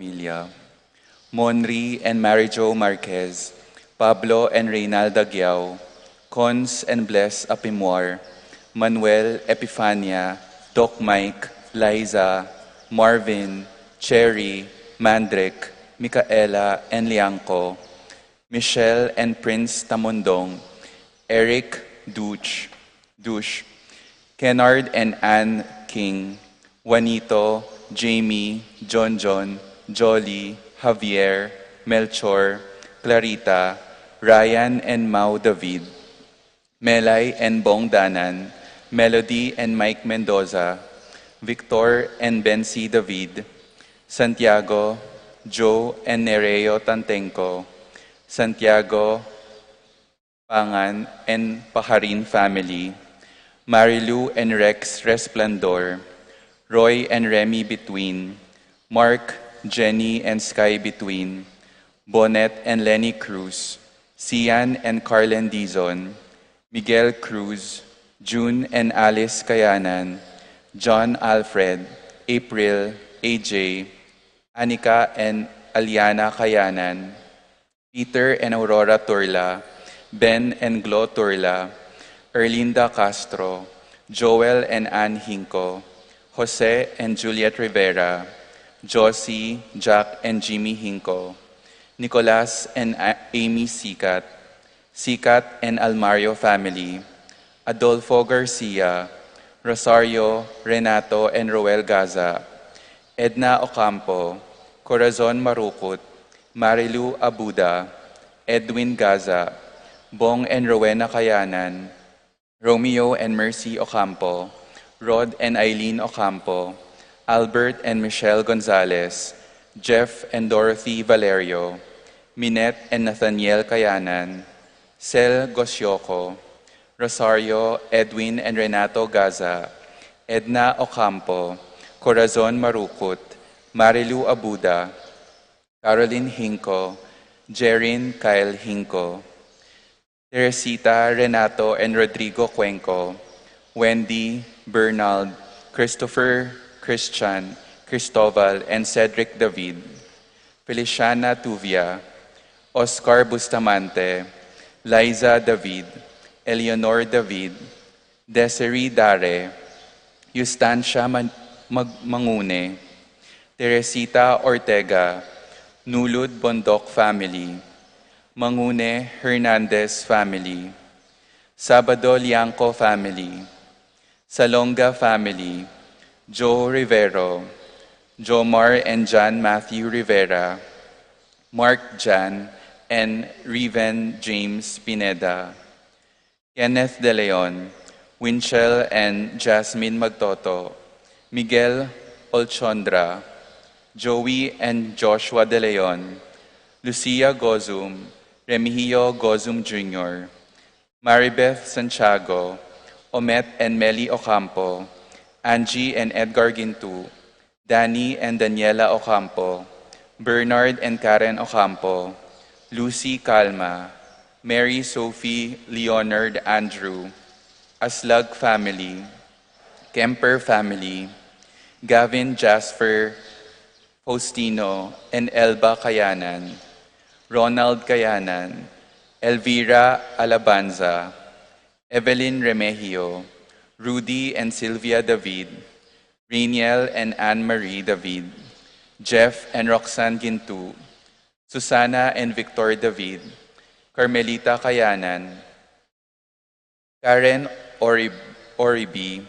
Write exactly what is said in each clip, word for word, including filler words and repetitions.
Emilia, Monri and Mary Jo Marquez, Pablo and Reynalda Giao, Cons and Bless Apimwar, Manuel, Epifania, Doc Mike, Liza, Marvin, Cherry, Mandrick, Micaela and Liangco, Michelle and Prince Tamundong, Eric Duch, Dush, Kennard and Anne King, Juanito, Jamie, Jonjon, Jolly, Javier, Melchor, Clarita, Ryan and Mau David, Melay and Bong Danan, Melody and Mike Mendoza, Victor and Bency David, Santiago, Joe and Nereo Tantengco, Santiago, Pangan and Paharin family, Marilu and Rex Resplendor, Roy and Remy Between, Mark, Jenny and Sky Between, Bonet and Lenny Cruz, Sian and Carlen Dizon, Miguel Cruz, June and Alice Kayanan, John Alfred, April, A J, Anika and Aliana Kayanan, Peter and Aurora Turla, Ben and Glo Turla, Erlinda Castro, Joel and Ann Hinco, Jose and Juliet Rivera, Josie, Jack and Jimmy Hinco, Nicolas and A- Amy Sicat, Sicat and Almario family, Adolfo Garcia, Rosario, Renato and Roel Gaza, Edna Ocampo, Corazon Marukut, Marilu Abuda, Edwin Gaza, Bong and Rowena Kayanan, Romeo and Mercy Ocampo, Rod and Eileen Ocampo, Albert and Michelle Gonzalez, Jeff and Dorothy Valerio, Minette and Nathaniel Kayanan, Sel Gosioco, Rosario, Edwin and Renato Gaza, Edna Ocampo, Corazon Marukut, Marilu Abuda, Caroline Hinco, Jerin Kyle Hinco, Teresita, Renato and Rodrigo Cuenco, Wendy, Bernald, Christopher, Christian, Cristobal and Cedric David, Feliciana Tuvia, Oscar Bustamante, Liza David, Eleanor David, Desiree Dare, Yustancia Man- Mag- Mangune, Teresita Ortega, Nulud Bondoc family, Mangune Hernandez family, Sabado Liangco family, Salonga family, Joe Rivero, Jomar and John Matthew Rivera, Mark Jan, and Riven James Pineda, Kenneth De Leon, Winchell and Jasmine Magtoto, Miguel Olchondra, Joey and Joshua De Leon, Lucia Gozum, Remigio Gozum Junior, Maribeth Santiago, Omet and Meli Ocampo, Angie and Edgar Gintu, Danny and Daniela Ocampo, Bernard and Karen Ocampo, Lucy Calma, Mary Sophie Leonard Andrew, Aslag family, Kemper family, Gavin Jasper Faustino and Elba Kayanan, Ronald Kayanan, Elvira Alabanza, Evelyn Remehio, Rudy and Sylvia David, Rainiel and Anne Marie David, Jeff and Roxanne Gintu, Susana and Victor David, Carmelita Kayanan, Karen Orib- Oribi,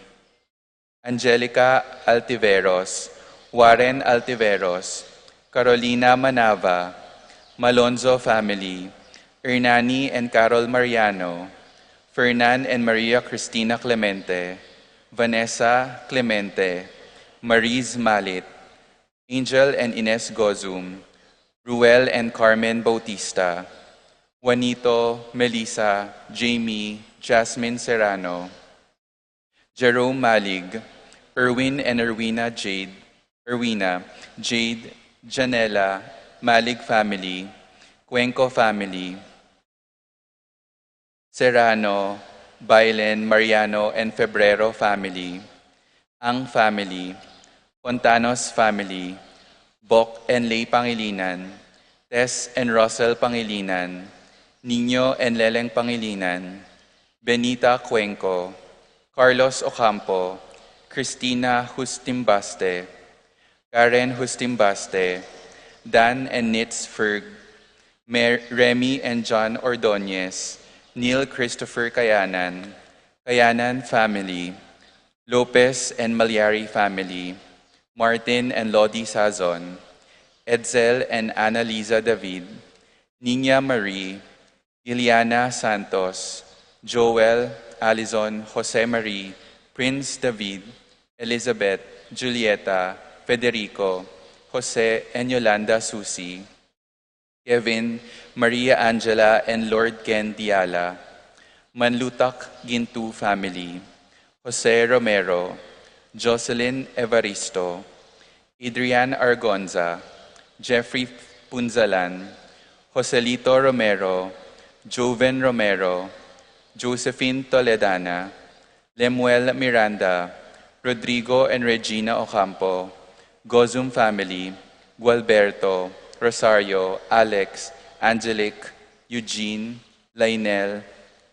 Angelica Altiveros, Warren Altiveros, Carolina Manava, Malonzo family, Hernani and Carol Mariano, Fernan and Maria Cristina Clemente, Vanessa Clemente, Mariz Malit, Angel and Ines Gozum, Ruel and Carmen Bautista, Juanito, Melissa, Jamie, Jasmine Serrano, Jerome Malig, Erwin and Erwina Jade, Erwina, Jade, Janela, Malig family, Cuenco family, Serrano, Bailen, Mariano and Febrero family, Ang family, Fontanos family, Bok and Lei Pangilinan, Tess and Russell Pangilinan, Nino and Leleng Pangilinan, Benita Cuenco, Carlos Ocampo, Christina Justimbaste, Karen Justimbaste, Dan and Nitz Ferg, Mer- Remy and John Ordonez, Neil Christopher Kayanan, Kayanan family, Lopez and Maliari family, Martin and Lodi Sazon, Edsel and Annalisa David, Nina Marie, Iliana Santos, Joel, Alison, Jose Marie, Prince David, Elizabeth, Julieta, Federico, Jose, and Yolanda Susi, Kevin, Maria Angela, and Lord Ken Diala, Manlutak Gintu family, Jose Romero, Jocelyn Evaristo, Adrian Argonza, Jeffrey Punzalan, Joselito Romero, Joven Romero, Josephine Toledana, Lemuel Miranda, Rodrigo and Regina Ocampo, Gozum family, Gualberto, Rosario, Alex, Angelic, Eugene, Lainel,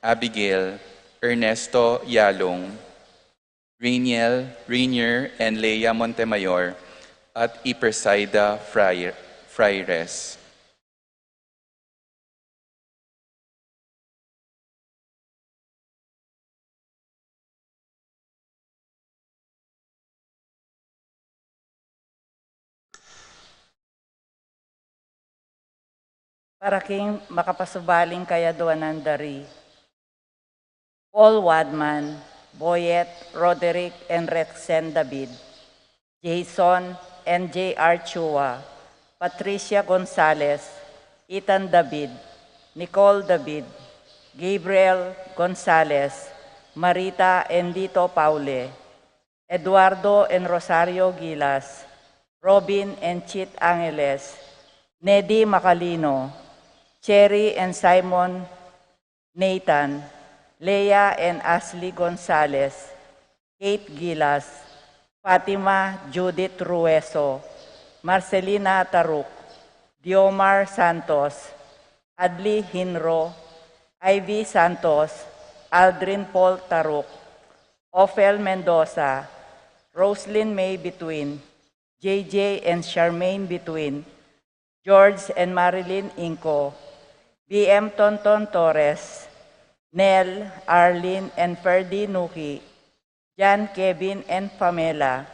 Abigail, Ernesto Yalong, Rainiel, Rainier, and Leia Montemayor, at Ipersaida Frai- Fraires. Para king makapasubaling kayaduanan da ri Paul Wadman, Boyet, Roderick, and Rexen David, Jason and J R Chua, Patricia Gonzalez, Ethan David, Nicole David, Gabriel Gonzalez, Marita and Lito Paule, Eduardo and Rosario Gilas, Robin and Chit Angeles, Nedi Macalino, Cherry and Simon Nathan, Lea and Ashley Gonzalez, Kate Gilas, Fatima Judith Rueso, Marcelina Taruk, Diomar Santos, Adli Hinro, Ivy Santos, Aldrin Paul Taruk, Ophel Mendoza, Roslyn May Between, J J and Charmaine Between, George and Marilyn Inco, B M Tonton Torres, Nel, Arlene and Ferdy Nuki, Jan, Kevin and Pamela,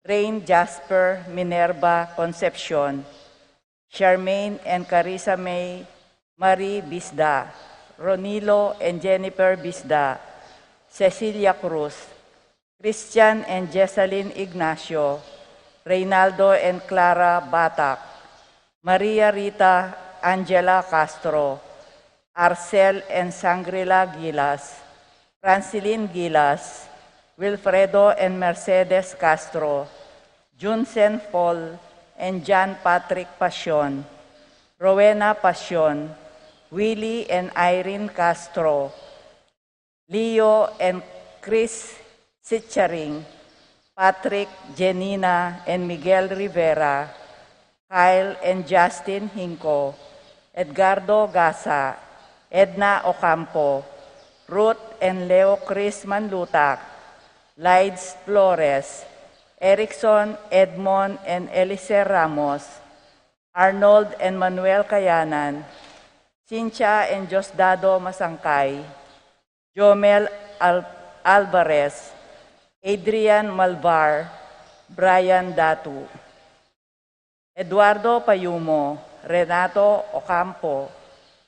Rain, Jasper, Minerva, Concepcion, Charmaine and Carissa May, Marie Bisda, Ronilo and Jennifer Bisda, Cecilia Cruz, Christian and Jessalyn Ignacio, Reynaldo and Clara Batak, Maria Rita Angela Castro, Arcel and Sangrila Gilas, Francilyn Gilas, Wilfredo and Mercedes Castro, Junsen Paul and John Patrick Pasion, Rowena Pasion, Willie and Irene Castro, Leo and Chris Sicharing, Patrick, Jenina and Miguel Rivera, Kyle and Justin Hinco, Edgardo Gasa, Edna Ocampo, Ruth and Leo Chris Manlutak, Lides Flores, Erickson, Edmond and Eliser Ramos, Arnold and Manuel Kayanan, Cynthia and Diosdado Masangkay, Jomel Al- Alvarez, Adrian Malvar, Brian Datu, Eduardo Payumo, Renato Ocampo,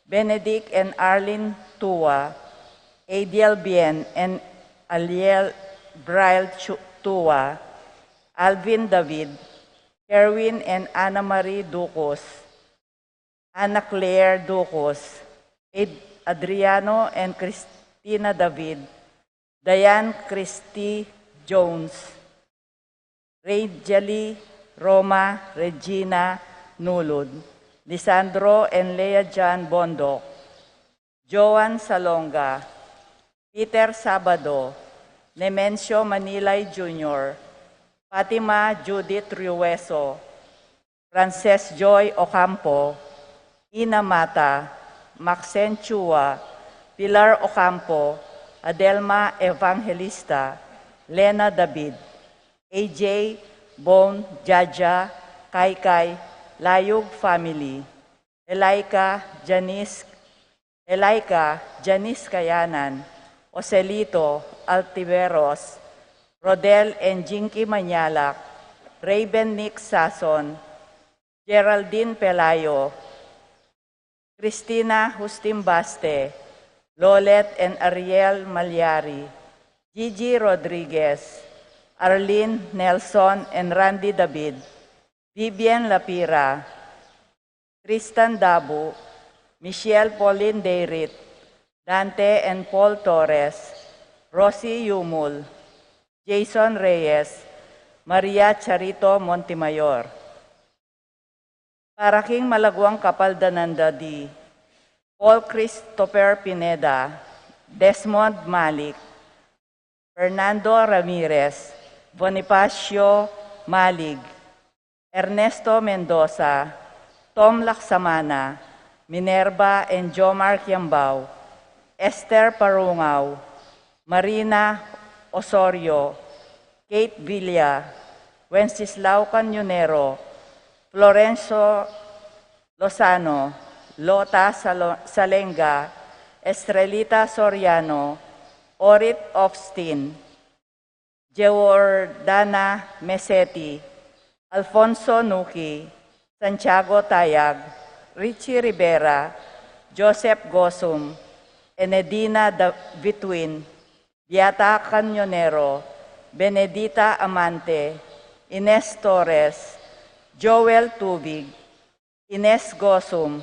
Benedict and Arlene Tua, Adiel Bien and Aliel Braille Chu- Tua, Alvin David, Kerwin and Ana Marie Ducos, Ana Claire Ducos, Ad- Adriano and Christina David, Diane Christy Jones, Rejali Roma, Regina Nulud, Lisandro and Lea John Bondoc, Joan Salonga, Peter Sabado, Nemencio Manilay Junior, Fatima Judith Riueso, Frances Joy Ocampo, Ina Mata, Maxen Chua, Pilar Ocampo, Adelma Evangelista, Lena David, A J, Bone, Jaja, Kaikai, Layug family, Elaika, Janice, Elaika, Janice Kayanan, Ocelito, Altiveros, Rodel and Jinky Mañalak, Raven Nick Sason, Geraldine Pelayo, Christina Justin Baste, Lolet and Ariel Malyari, Gigi Rodriguez, Arlene Nelson and Randy David, Vivian Lapira, Tristan Dabu, Michelle Pauline Dayrit, Dante and Paul Torres, Rosie Yumul, Jason Reyes, Maria Charito Montemayor. Para king malaguang kapaldanan da di Paul Christopher Pineda, Desmond Malik, Fernando Ramirez, Bonifacio Malig, Ernesto Mendoza, Tom Laksamana, Minerva and Jomar Kiambao, Esther Parungao, Marina Osorio, Kate Villa, Wenceslao Cañonero, Florencio Lozano, Lota Salo-, Salenga, Estrelita Soriano, Orit Ofstin, Geordana Meseti, Alfonso Nuki, Santiago Tayag, Richie Rivera, Joseph Gosum, Enedina Da-, Vitwin, Beata Cañonero, Benedita Amante, Ines Torres, Joel Tubig, Ines Gosum,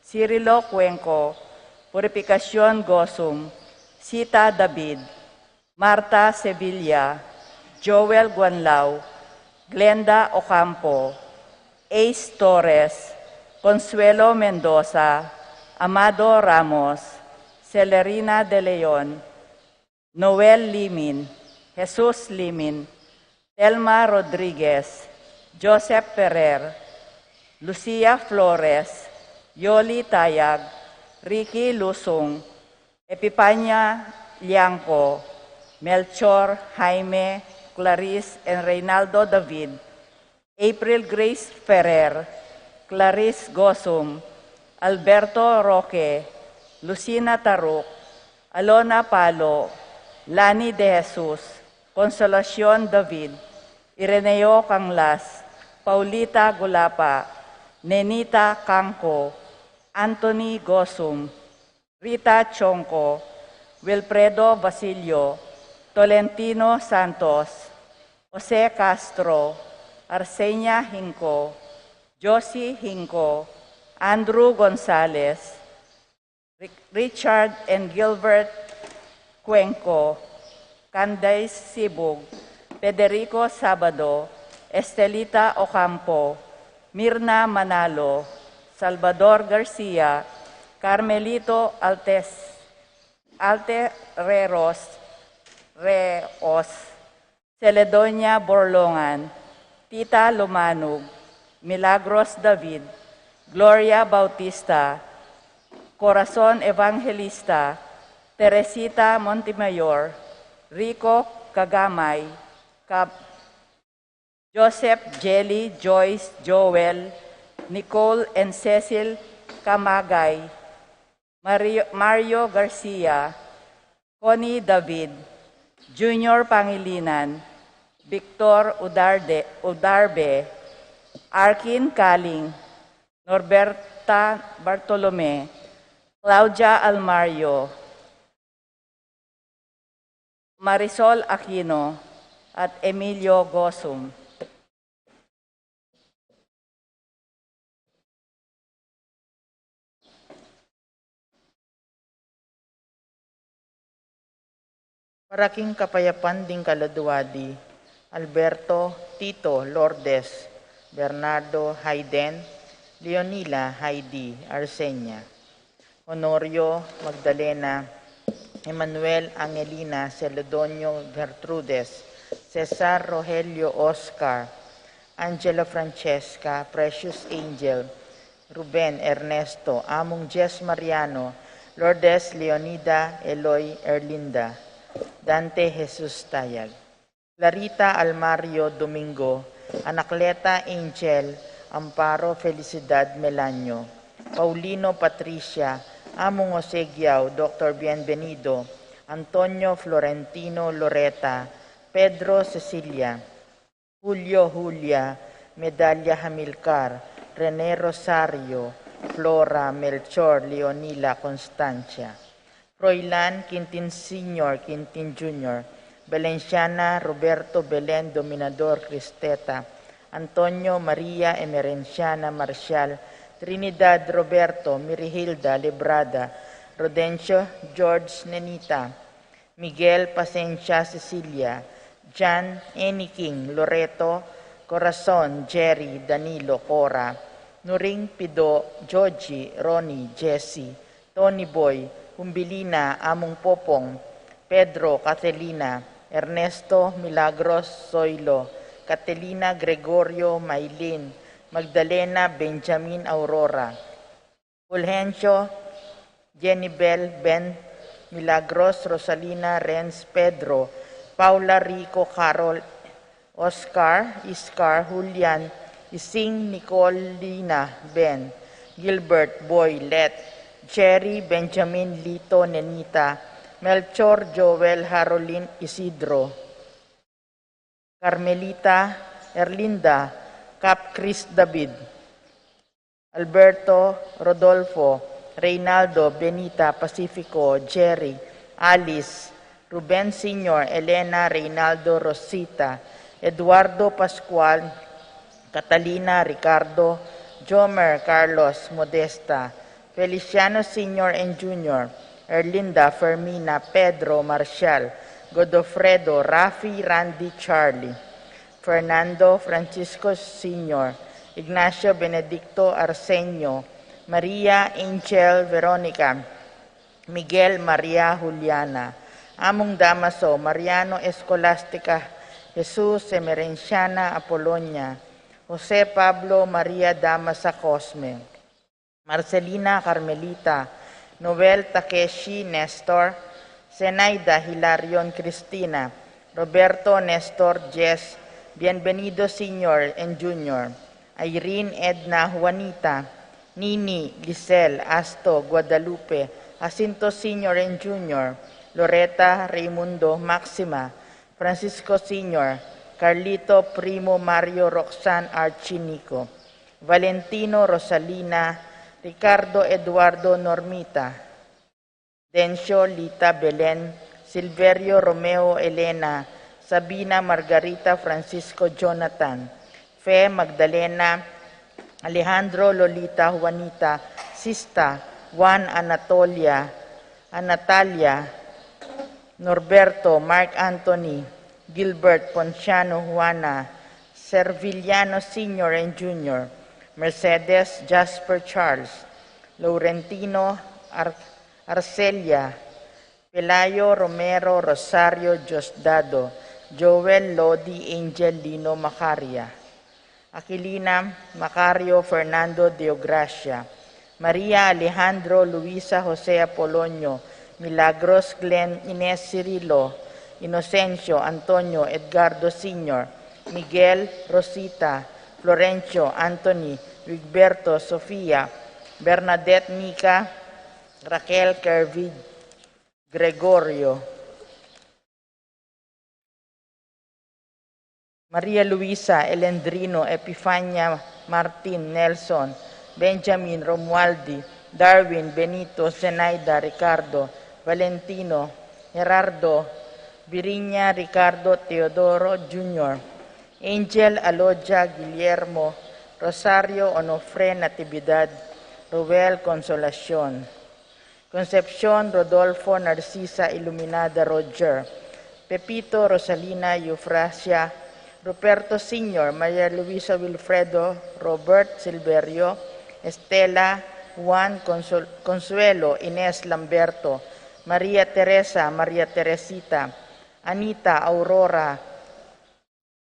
Cirilo Cuenco, Purificacion Gosum, Sita David, Marta Sevilla, Joel Guanlao, Glenda Ocampo, Ace Torres, Consuelo Mendoza, Amado Ramos, Celerina de Leon, Noel Limin, Jesus Limin, Telma Rodriguez, Joseph Ferrer, Lucia Flores, Yoli Tayag, Ricky Lusung, Epipania Liangco, Melchor Jaime, Clarice and Reynaldo David, April Grace Ferrer, Clarice Gosum, Alberto Roque, Lucina Taruc, Alona Palo, Lani De Jesus, Consolacion David, Ireneo Canglas, Paulita Gulapa, Nenita Cangco, Anthony Gosum, Rita Chonco, Wilfredo Basilio, Tolentino Santos, Jose Castro, Arsenia Hinco, Josie Hinco, Andrew Gonzalez, Ri-, Richard and Gilbert Cuenco, Candace Sibug, Federico Sabado, Estelita Ocampo, Mirna Manalo, Salvador Garcia, Carmelito Altes, Altereros Reos, Celedonia Borlongan, Tita Lumanug, Milagros David, Gloria Bautista, Corazon Evangelista, Teresita Montemayor, Rico Cagamay, Cap-, Joseph, Jelly, Joyce, Joel, Nicole, and Cecil Camagay, Mario, Mario Garcia, Connie David, Junior Pangilinan, Victor Udarde, Udarbe, Arkin Kaling, Norberta Bartolome, Claudia Almario, Marisol Aquino, at Emilio Gosum. Para king kapayapan ding kaladua di Alberto, Tito, Lourdes, Bernardo, Hayden, Leonila, Heidi, Arsenia, Honorio, Magdalena, Emmanuel, Angelina, Celedonio, Gertrudes, Cesar, Rogelio, Oscar, Angela Francesca, Precious Angel, Ruben Ernesto, Among Jess Mariano, Lourdes Leonida, Eloy Erlinda, Dante Jesus Tayag. Clarita Almario Domingo, Anacleta Angel, Amparo Felicidad Melanio, Paulino Patricia, Among Jose Giao, Doctor Bienvenido, Antonio Florentino Loreta, Pedro Cecilia, Julio Julia, Medalia Hamilcar, Rene Rosario, Flora Melchor Leonila Constancia. Froilan Quintin Senior, Quintin Junior, Valenciana Roberto Belen Dominador Cristeta, Antonio Maria Emerenciana Marcial, Trinidad Roberto Mirihilda Lebrada, Rodencio George Nenita, Miguel Pasencia Cecilia, Jan Eniking Loreto, Corazon Jerry Danilo Cora, Nuring Pido Joji Ronnie Jesse, Tony Boy, Humbilina Among Popong, Pedro Catelina, Ernesto Milagros Zoilo, Catelina Gregorio Mailin, Magdalena Benjamin Aurora, Fulgencio Jenibel Ben, Milagros Rosalina Renz Pedro, Paula Rico Carol Oscar, Iscar, Julian, Ising, Nicolina, Ben, Gilbert, Boy, Let, Jerry, Benjamin, Lito, Nenita, Melchor, Joel, Harolin, Isidro, Carmelita, Erlinda, Cap Chris David, Alberto, Rodolfo, Reynaldo, Benita, Pacifico, Jerry, Alice, Ruben Senior, Elena, Reynaldo, Rosita, Eduardo, Pascual, Catalina, Ricardo, Jomer, Carlos, Modesta, Feliciano Senior and Junior, Erlinda, Fermina, Pedro, Marcial, Godofredo, Rafi, Randy, Charlie, Fernando, Francisco Senior, Ignacio, Benedicto, Arsenio, Maria, Angel, Veronica, Miguel, Maria, Juliana, Among Damaso, Mariano, Escolastica, Jesus, Emerenciana, Apolonia, Jose, Pablo, Maria, Damasa, Cosme, Marcelina, Carmelita, Noel, Takeshi, Nestor, Zenaida, Hilarion, Cristina, Roberto, Nestor, Jess, Bienvenido Senior and Junior, Irene, Edna, Juanita, Nini, Lisel, Asto, Guadalupe, Jacinto Senior and Junior, Loreta, Raimundo, Maxima, Francisco Senior, Carlito, Primo, Mario, Roxanne, Archie, Nico, Valentino, Rosalina, Ricardo, Eduardo, Normita, Dencio, Lita, Belen, Silverio, Romeo, Elena, Sabina, Margarita, Francisco, Jonathan, Fe, Magdalena, Alejandro, Lolita, Juanita, Sista, Juan, Anatolia, Anatalia, Norberto, Mark Anthony, Gilbert, Ponciano, Juana, Serviliano Senior and Junior, Mercedes, Jasper, Charles, Laurentino, Ar-, Arcelia, Pelayo, Romero, Rosario, Diosdado, Joel, Lodi, Angel, Lino, Macaria, Aquilina, Macario, Fernando, Deogracia, Maria, Alejandro, Luisa, Jose, Apolonio, Milagros, Glenn, Ines, Cirilo, Inocencio, Antonio, Edgardo Senior, Miguel, Rosita, Florencio, Anthony, Wigberto, Sofia, Bernadette, Nica, Raquel, Kervid, Gregorio, Maria Luisa, Elendrino, Epifania, Martin, Nelson, Benjamin, Romualdi, Darwin, Benito, Zenaida, Ricardo, Valentino, Gerardo, Virinia, Ricardo, Teodoro Junior, Angel, Alodia, Guillermo, Rosario, Onofre, Natividad, Roel, Consolacion, Concepcion, Rodolfo, Narcisa, Iluminada, Roger, Pepito, Rosalina, Eufrasia, Ruperto Senior, Maria Luisa, Wilfredo, Robert, Silverio, Estela, Juan, Consol-, Consuelo, Ines, Lamberto, Maria Teresa, Maria Teresita, Anita, Aurora,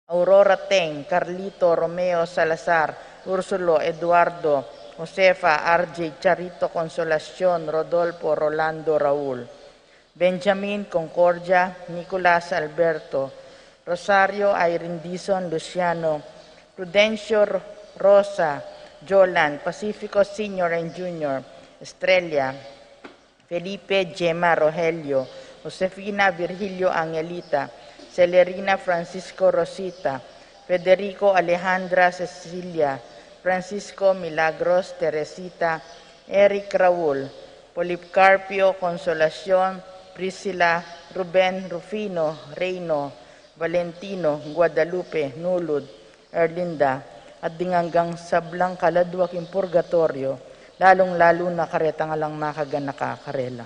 Aurora Teng, Carlito, Romeo, Salazar, Ursulo, Eduardo, Josefa, R J, Charito, Consolacion, Rodolfo, Rolando, Raul, Benjamin, Concordia, Nicolas, Alberto, Rosario, Irene, Dison, Luciano, Prudencio, Rosa, Jolan, Pacifico Senior and Junior, Estrella, Felipe, Gemma, Rogelio, Josefina, Virgilio, Angelita, Celerina, Francisco, Rosita, Federico, Alejandra, Cecilia, Francisco, Milagros, Teresita, Eric, Raul, Policarpio, Consolacion, Priscila, Ruben, Rufino, Reino, Valentino, Guadalupe, Nulud, Erlinda, at ding anggang sablang kaladwa king purgatoryo, lalung-lalu na karetang alang makaganaka karela.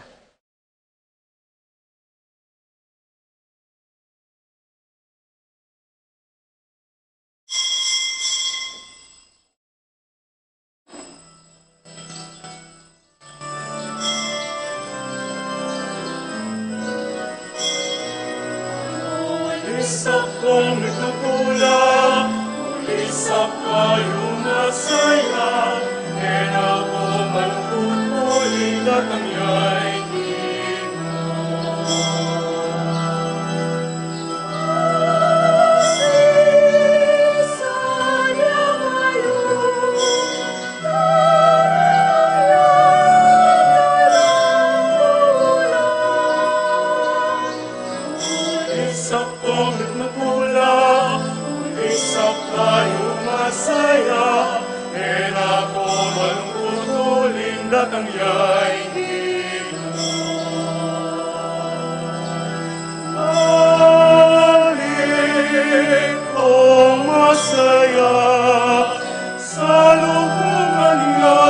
Ulisap kong mitutula, ulisap kayu masaya, e na ko malungkut uling datang ya ing Ginu. Ulisap kong mitutula, ulisap kayu masaya, e na ko malungkut uling datang ya ing Ginu. Balik kong masaya, sa lubungan ya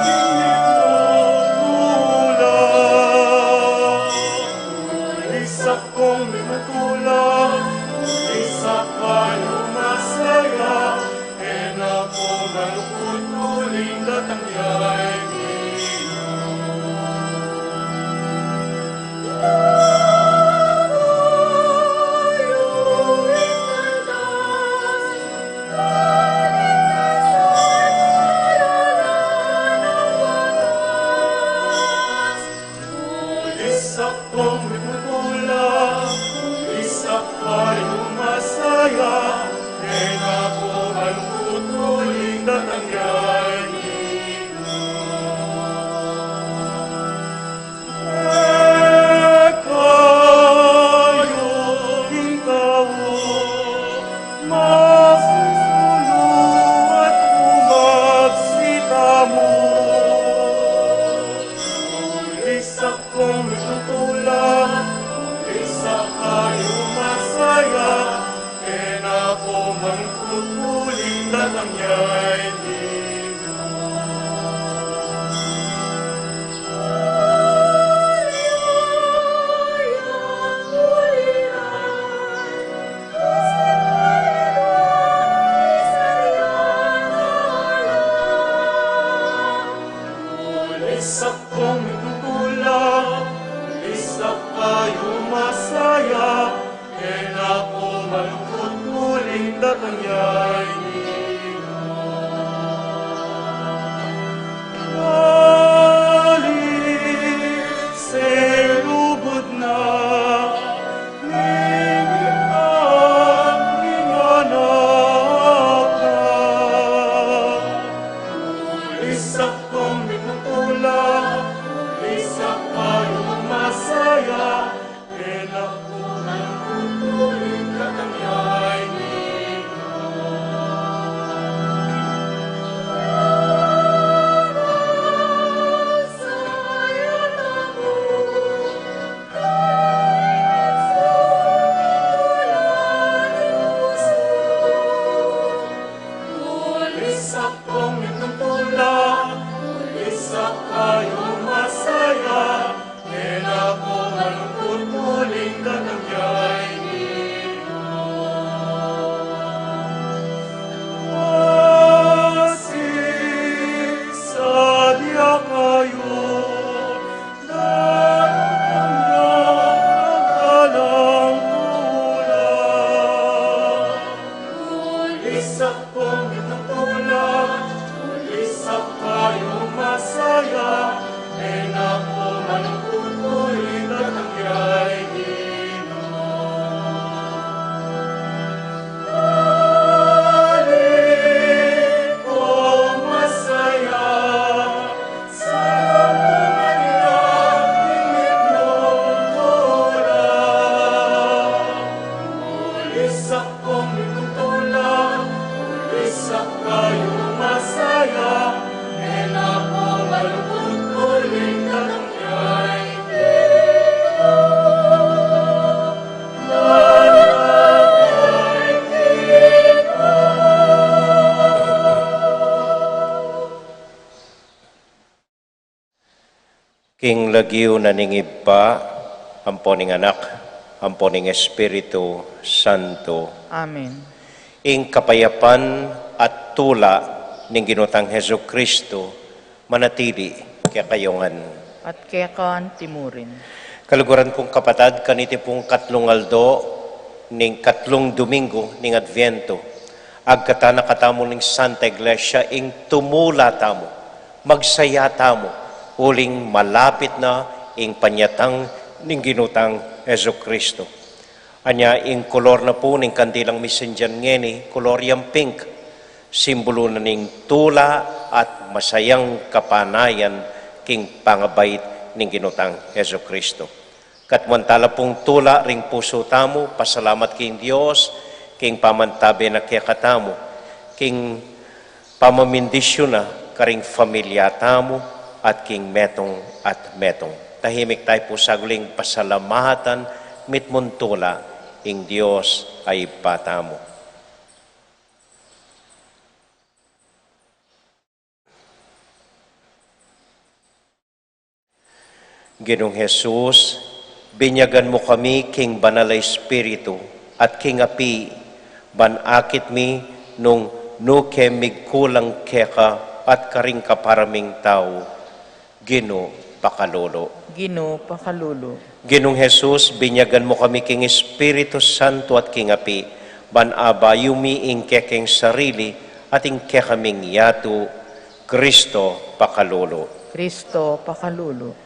king mitutula. Ulisap kong mitutula, ulisap kayu masaya, e na ko malungkut uling datang ya ing Ginu. Ulisap kong mitutula, ulisap kayu masaya, e na ko malungkut uling datang ya ing Ginu. E kayu ing tau, masusulu at kumabsi tamu. Ulisap kong mitutula, ulisap kayu masaya, e na ko malungkut uling datang ya ing Ginu. Ulisap kong mitutula, ulisap kayu masaya, e na ko malungkut uling datang ya ing Ginu. Balik sa lubud na, ning ibpang ning anak na. Ulisap kong mitutula, ulisap kayu masaya, e na ko malungkut uling datang ya ing Ginu. Ulisap kong mitutula, ulisap kayu masaya, e na ko malungkut uling datang ya ing Ginu. Kasi sadya kayu, datang ya ing alang tula. King lagyu na ning Ibpa, ampo ning Anak, ampo ning Espiritu Santo. Amen. Ing kapayapan at tula ning Ginu tang Jesucristo manatili kekayu ngan. At keka antimurin. Kaluguran kung kapatad, kaniti pung katlung aldo ning katlung Domingo ning Adviento, agkatan na katamu ning Santa Iglesia ing tumula tamu, magsaya tamu, uling malapit na ing panyatang ning Ginu tang Jesucristo. Anya ing kolor na pu ning kandilang misindian ngeni, kolor yang pink, simbulu na ning tula at masayang kapanayan king pangabait ning Ginu tang Jesucristo. Katmuan tala pung tula ring pusu tamu, pasalamat king Dios, king pamantabe na kekatamu, king pamamindisyu na karing familia tamu, at king metung at metung. Tahimik tamu pu saguling pasalamatan mitmung tula ing Dios a Ibpa tamu. Ginung Jesus, binyagan mu kami king Banal a Espiritu at king api, ban akit mi nung nu ke migkulang keka at karing kapara ming tau. Ginu, pakalulu. Ginu, pakalulu. Ginung Jesus, binyagan mu kami king Espiritu Santo at king api, ban abayu mi ing kekeng sarili at ing kekaming yatu. Kristo, pakalulu. Kristo, pakalulu.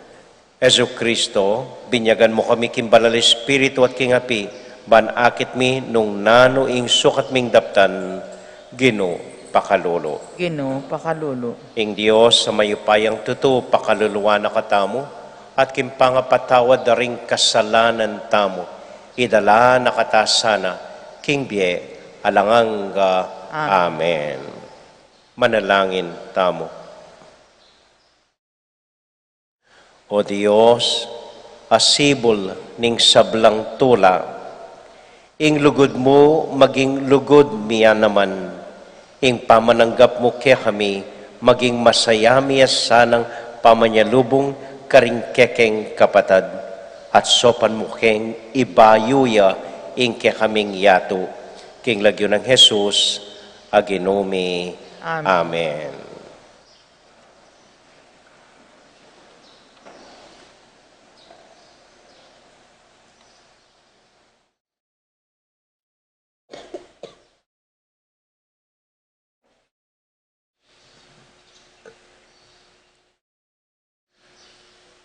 Jesucristo, binyagan mu kami king Banal a Espiritu at king api, ban akit mi nung nanu ing sukat ming daptan. Ginu, pakalulu. Ginu, pakalulu. Ing Dios a mayupayang tutu, pakaluluan na katamu, at king pangapatawad da ring kasalanan tamu, idala na kata sana king bie alang angga. Amen. Amen. Manalangin tamu. O Dios, a sibul ning sablang tula, ing lugud mu maging lugud mi ya naman, ing pamananggap mu kekami maging masaya mi ya sanang pamanyalubung karing kekeng kapatad, at saupan mu keng ibayu ya ing kekaming yatu. King lagyu nang Jesus a Ginu mi. Amen. Amen.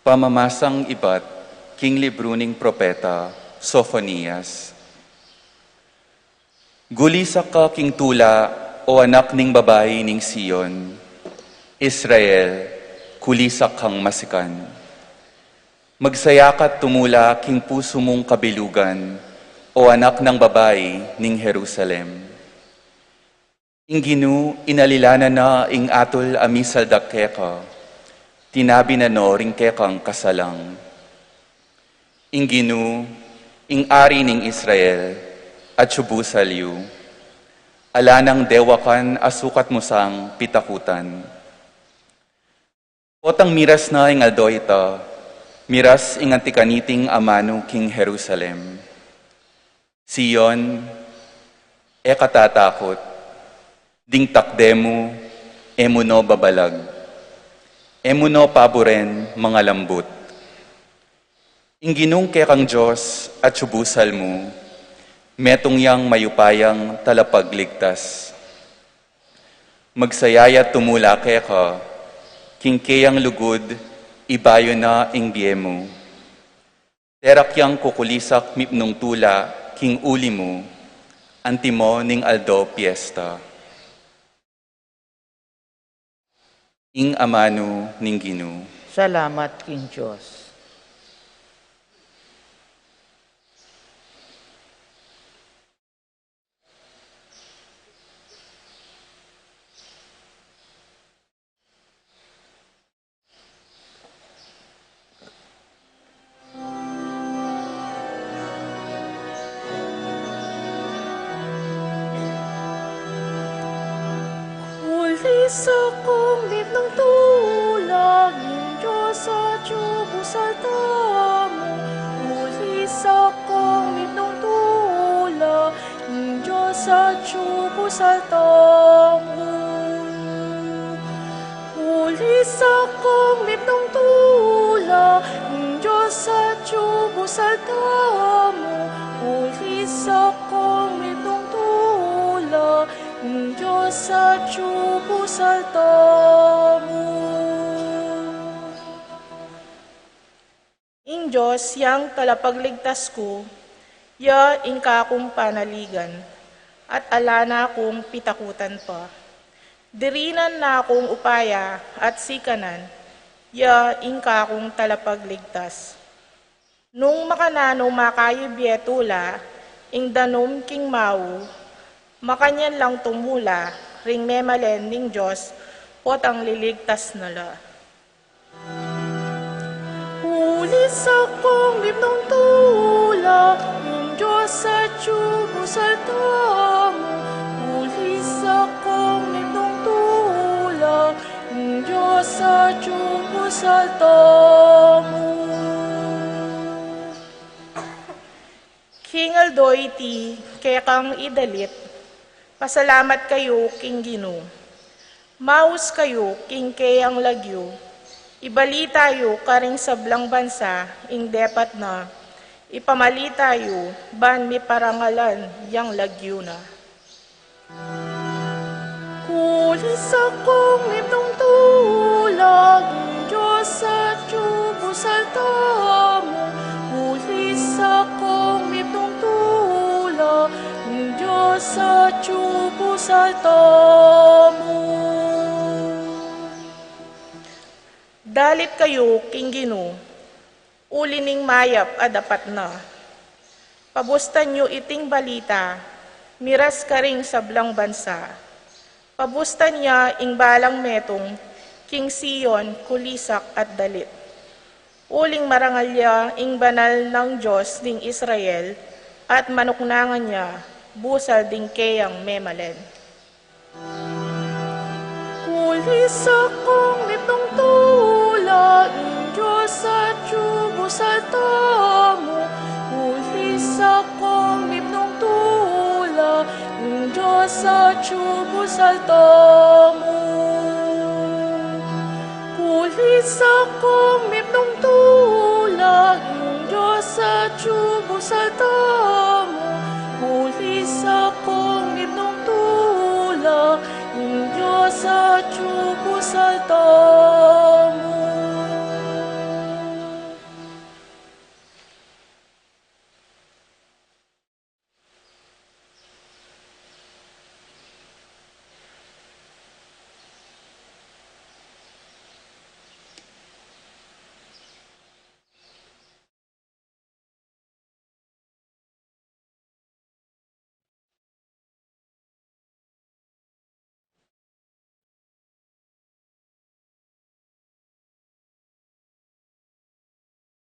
Pamamasang ibat king libru ning propeta Sofonias. Gulisak ka king tula, o anak ning babai ning Sion. Israel, kulisak kang masikan. Magsaya ka't tumula king pusu mung kabilugan, o anak nang babai ning Jerusalem. Ing Ginu, inalilanan na ing atul a misaldak keka, tinabi na no ring kekang kasalang. Ing Ginu, ing Ari ning Israel, atyu busal yu, ala nang dewakan a sukat mu sang pitakutan. Potang miras na ing aldo ita, miras ing anti kaniting amanu king Jerusalem. Sion, e ka tatakut, ding takde mu, e mu no babalag, e mu no paburen mangalambut. Ing Ginung kekang Dios atyu busal mu, metung yang mayupayang talapagligtas. Magsaya ya't tumula keka, king keyang lugud ibayu na ing bie mu. Derak yang kukulisak mipnung tula king uli mu, antimo ning aldo piesta. Ing amanu ning Ginu. Salamat king Dios. Kulisak kung mipnung tula ning Dios atyu saltamu. Uli sa kung mipnung tula, ing Dios atyu pu saltamu. Uli sa kung mipnung tula, ing Dios atyu pu saltamu. Ing Dios yang talapagligtas ku, ya ing kakung panaligan, at ala na kung pitakutan pa. Dirinan na kung upaya at sikanan, ya ing kakung talapagligtas. Nung makananu makayibie tula ing danum king mau, makanyan lang tumula ring memalen ning Dios potang liligtas na la. Uli sa kung mipnung tula, ing Dios atyu pu saltamu. Uli sa kung mipnung tula, ing Dios atyu pu saltamu. King aldo iti kekang idalit, pasalamat kayu king Ginu. Maus kayu king keyang lagyu. Ibalita yu karing sablang bansa ing depat na. Ipamalita yu ban miparangalan yang lagyu na. Uli sa kung mipnung tula, ing Dios atyu pu saltamu. Uli sa kung mipnung tula, ing Dios atyu pu saltamu. Dalit kayu king Ginu, uli ning mayap a dapat na. Pabustan yu iting balita, miras karing sablang bansa. Pabustan ya ing balang metung king Sion, kulisak at dalit. Uling marangal ya ing banal nang Dios ning Israel, at manuknangan ya busal ding keyang memalen. Uli sa kung mipnung tula, ing Dios atyu pu saltamu. Uli sa kung mipnung tula, ing Dios atyu pu saltamu. Uli sa kung mipnung tula, ing Dios atyu pu saltamu. Uli sa kung mipnung tula, ing Dios atyu pu saltamu.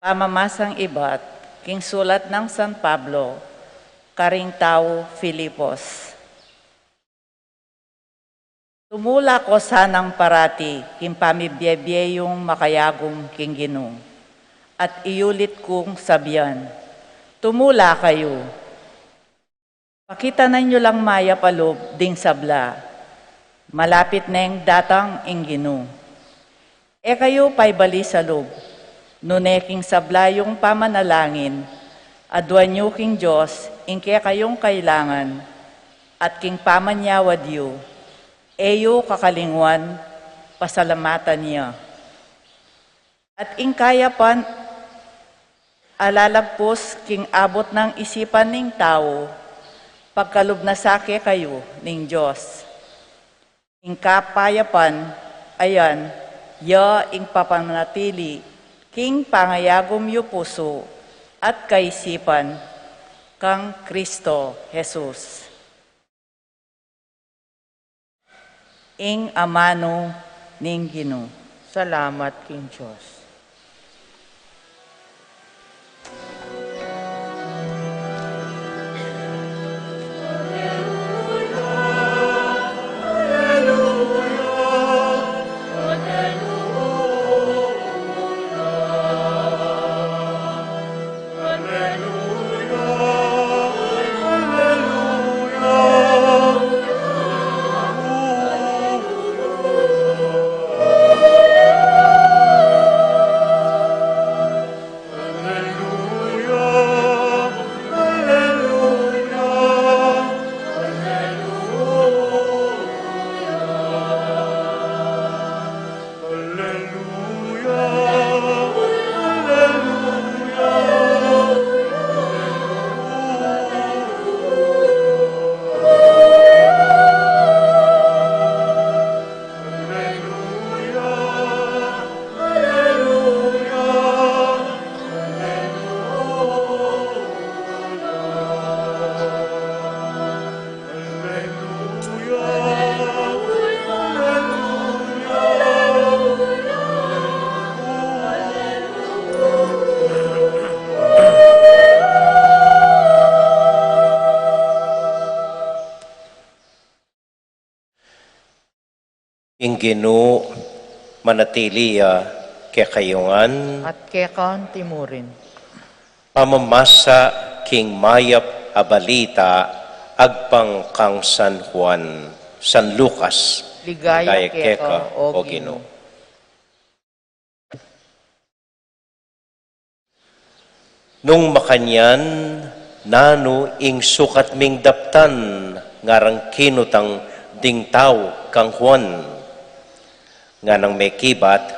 Pamamasang ibat king sulat nang San Pablo karing taga Filipos. Tumula ko sanang parati king pamibiebie yung makayagum king Ginu, at iyulit kung sabian, tumula kayu. Pakitanan yu lang mayap a lub ding sabla. Malapit neng datang ing Ginu. E kayu paibali sa lub, nune king sabla yung pamanalangin, aduan yu king Dios ing kekayung kailangan, at king pamanyawad yu, e yu kakalingwan pasalamatan ya. At ing kayapan a lalagpus king abut nang isipan ning tau, pagkalub na sa kekayu ning Dios. Ing kapayapan a yan, ya ing papanatili king pangayagum yu pusu at kaisipan kang Kristo Jesus. Ing amanu ning Ginu. Salamat king Dios. Ginu, manatili ya kekayu ngan. At keka anti mu rin. Pamamasa king mayap a balita agpang kang San Juan, San Lucas. Ligaya keka, o Ginu. Nung makanyan, nanu ing sukat ming daptan, ngarang kinutang ding tau kang Juan. Nganang mekibat,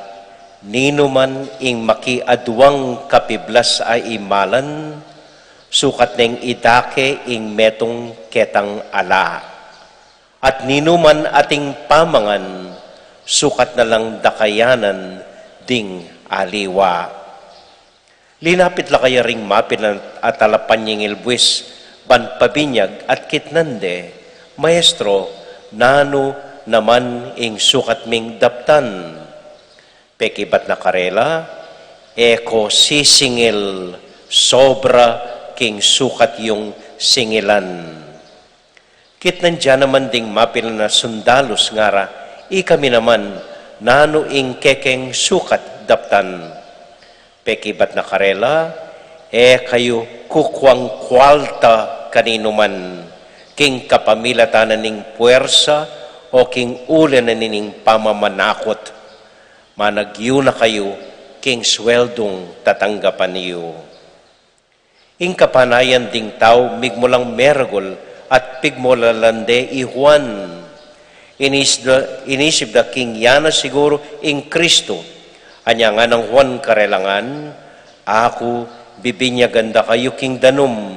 ninuman ing makiaduang kapiblas a imalan, sukat neng idake ing metung ketang ala. At ninuman ating pamangan, sukat na lang dakayanan ding aliwa. Linapit la kaya ring mapilan a talapanyingil buis, ban pabinyag at kitnan de, Maestro, nanu naman ing sukat ming daptan? Pekibat na karela, E ko sisingil sobra king sukat yung singilan. Kitnan da naman ding mapilan a sundalus, ngara, Ikami naman, nanu ing kekeng sukat daptan? Pekibat na karela, E kayu kukuang kualta kaninuman, king kapamilatan na ning puersa o king uli na nining pamamanakut. Managyu na kayu king sweldung tatanggapan yu. Ing kapanayan ding tau migmulang meragul at pigmulalan de i Juan. Inis da, inisip da king ya na siguru ing Kristu. Anya nganang Juan karela ngan, Aku, bibinyagan da kayu king danum,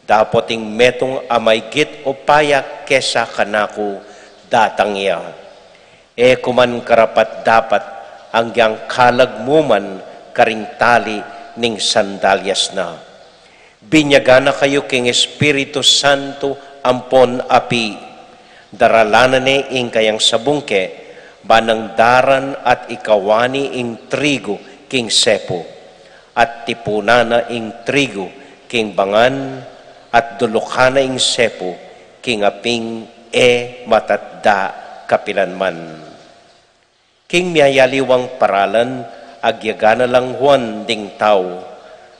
dapot ing metung a maigit upaya kesa kanaku datang ya. E ku man karapat-dapat anggiyang kalag mu man karing tali ning sandalyas na. Binyagan na kayu king Espiritu Santo ampon api. Daralan na ne ing kayang sabungke, ban nang daran at ikawani ing trigu king sepu, at tipunan na ing trigu king bangan, at dulukan na ing sepu king aping e matatda kapilan man. King miyayaliwang paralan, agyaga na lang Juan ding tau,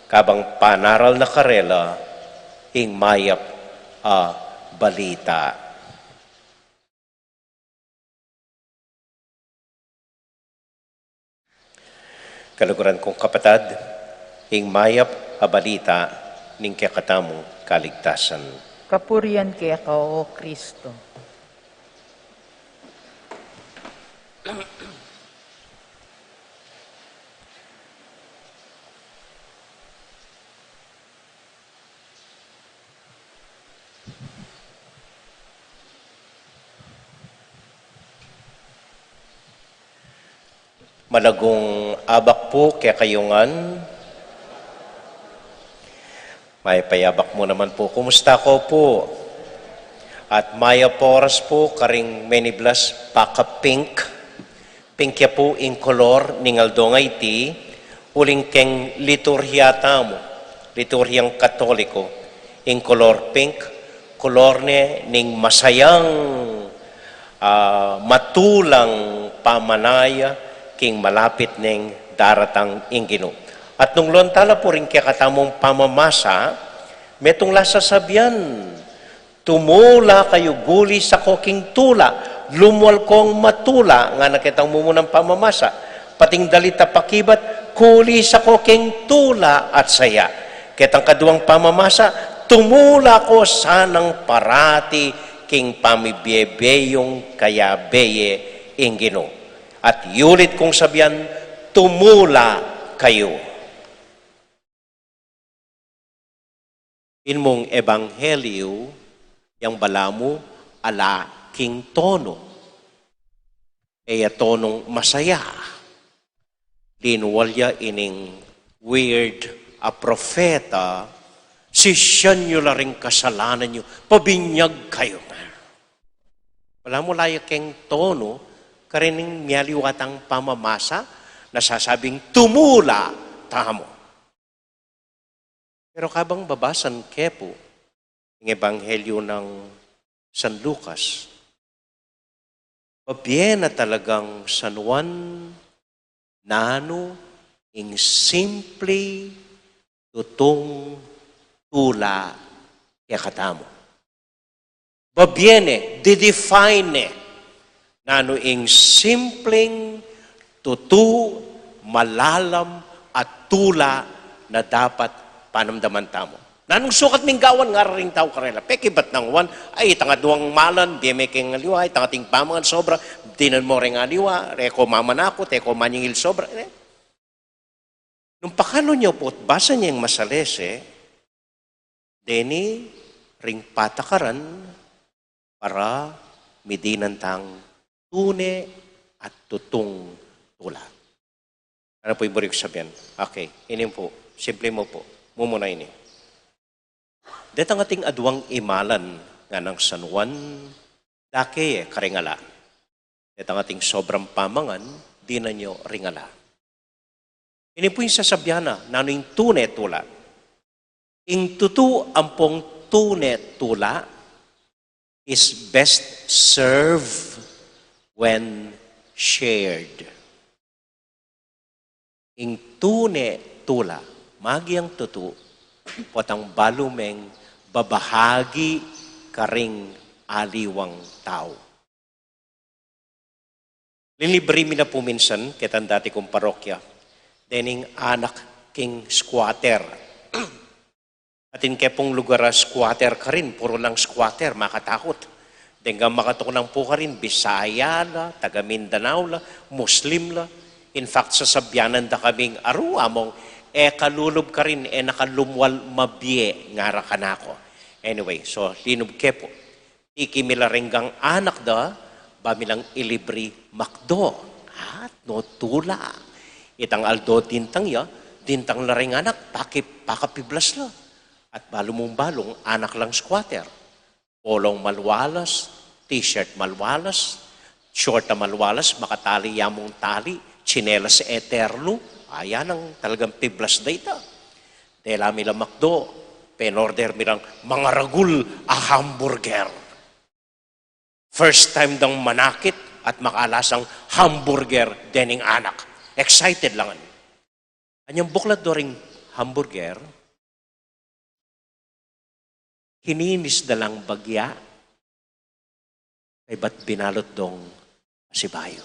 kabang panaral na karela ing mayap a balita. Kaluguran kung kapatad, ing mayap a balita ning kekatamung kaligtasan. Kapurian keka, O Kristo. Malagung abak pu kekayu ngan. Mayap a abak mu naman pu. Kumusta ko pu? At mayap a oras pu karing meniblas paka-pink. Pink ya pu ing kolor ning aldo ngeni, uling keng liturhiya tamu, liturhiyang Katoliko, ing kolor pink, kolor ne ning masayang, ah, matulang pamanaya king malapit neng daratang ing Ginu. At nung lonta la pu ring kekatamung pamamasa, metung la sasabian, Tumula kayu, guli sa ko king tula, lumual kong matula, ngana ketang mumunang pamamasa. Pating dalit a pakibat, guli sa ko king tula at saya. Ketang kaduang pamamasa, tumula ko sanang parati king pamibie-bie yung kayabe ye ing Ginu. At yulit kung sabian, tumula kayu. Ing mung ebanghelyu, yang balamu ala king tono. E ya tonong masaya. Linual ya ining weird a propeta, sisian yu la ring kasalanan yu, pabinyag kayu. Balamu ala ya keng tono, karin ning miyaliwa tang pamamasa, na sasabing tumula tamu. Pero kabang babasan ke pu ing Ebanghelyo nang San Lucas, Babie na talagang San Juan, nanu ing simple tutung tula kekatamu. Babie ne, didefine ne, nanu ing simpleng tutu, malalam a tula na dapat panamdaman tamu. Nanung sukat ming gawan, ngara ring tau karela. Pekibat nang Juan, ay, itang aduang malan, bie me keng aliwa, itang ating pamangan sobra, dinan mo reng aliwa, reko mamanakut, reko manyingil sobra. Eh, nung pakanu nyo pu't basa neng masalese, deni ring patakaran para midinan tang tune at tutung tula. Ano pu ing buri kung sabian? Okay, ini pu, simple mu pu. Mumuna ini. Detang ating aduang imalan nganang San Juan, dake e karing ala. Detang ating sobrang pamangan, dinan nyo ring ala. Ini pu ing sasabian na, nanu ing tune tula. Ing tutu ampong tune tula is best served when shared. Ing tune tula, magiang tutu, potang balu meng babahagi karing aliwang tau. Linibri mi na pu minsan, ketang dati kung parokya, dening anak king squatter. Atin ke pung lugar a squatter karin, puru lang squatter, makatakut. Deng makatuknang pu karin, Bisaya la, taga Mindanao la, Muslim la. In fact, sasabianan da kaming aru, among, e kalulub karin, e na ka lumwal mabie, ngara kanaku. Anyway, so, linub ke pu. Tiki mi la reng anak da, ba mi lang ilibri McDo. At no tula. Itang aldo dintang ya, dintang la reng anak, paki, pakapiblas la. At balu mung balu, anak lang squatter. Polong malwalas, t-shirt malwalas, short a malwalas, makatali ya mung tali, tsinelas e terlu, ayan ang talagang piblas da ita. Dela mi la McDo, penorder mi lang mangaragul a hamburger. First time dang manakit at makalasang hamburger dening anak. Excited la ngan. Anyang buklat do ring hamburger, kininis da lang bagya, kaybat binalut dong pasibayu.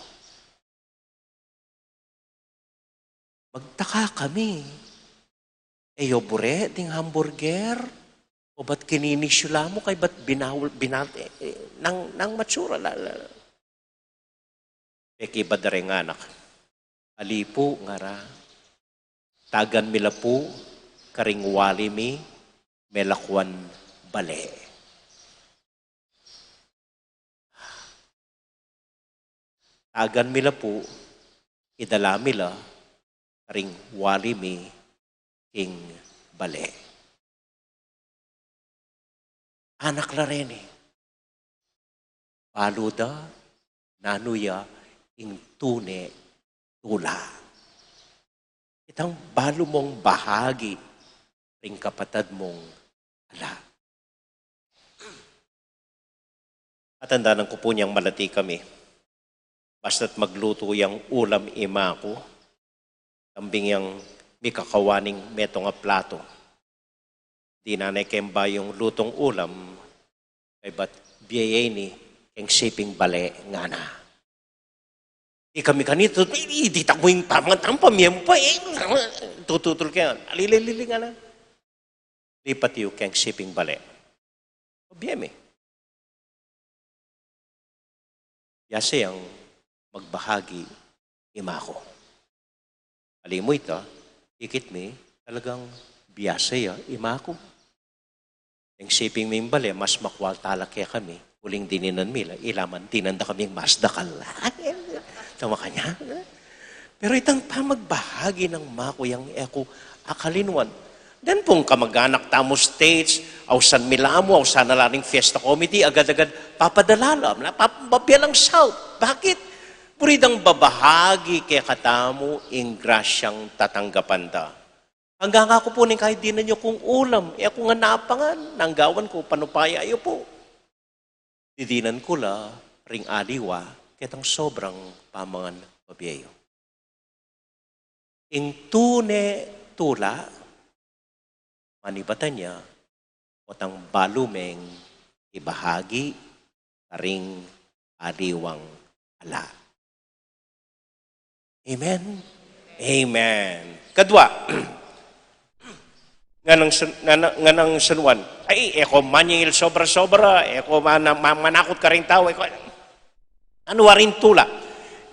Magtaka kami. E yo bure ding hamburger? O ba't kininis yu la mu, kaybat binawal, binal-, e, e, nang, nang matsura la, la. Pekibat da reng anak. Ali pu, ngara. Tagan mi la pu karing wali mi, melakwan bale. Tagan mi la pu, idala mi la karing wali mi king bale. Anak la reni. Balu da, nanu ya ing tune tula. Itang balu mung bahagi ring kapatad mung ala. Atandanan ku pu nyang malati kami. Basta't maglutu yang ulam i maku, tambing yang mikakawaning metung a platu. Dinan ne keng bayung lutung ulam, kaybat bie ye ini keng siping bale, ngana. Ikami kanita, i, i, ditak mu ing pamangan tamu, pamie mu pa, e, tututul ke, ali, ali, ali, ngana. Lipat yu keng siping bale. Bie mi. Biasa yang magbahagi i maku. Ali mu ita, ikit mi, talagang biasa ya i maku. Ing siping ming bale, mas makwal tala kekami, uling dininan mi la, ila man, dinan da kaming mas dakal. Tama ka nya? Pero itang pamagbahagi nang maku yang e ku akalinwan. Den pung kamag-anak tamu States, ausan mi la mu, ausan na la ring fiesta committee, agad-agad papadala la, na, pap-, babie lang South. Bakit? Buri dang babahagi kekatamu ing grasyang tatanggapan da. Anggang aku pu ning kahit dinan yu kung ulam, e ku ngan napangan, nang gawan ku, panupaya yu pu. Didinan ku la ring aliwa ketang sobrang pamangan bibie yu. Ing tune tula, manibatan ya, potang balu meng ibahagi karing aliwang ala. Amen? Amen. Kadua, nganang San-, ngana-, nganang San Juan, ay, e ko manyingil sobra-sobra, e ko mana-, ma-, manakut karing tau, e ko, anu waring tula?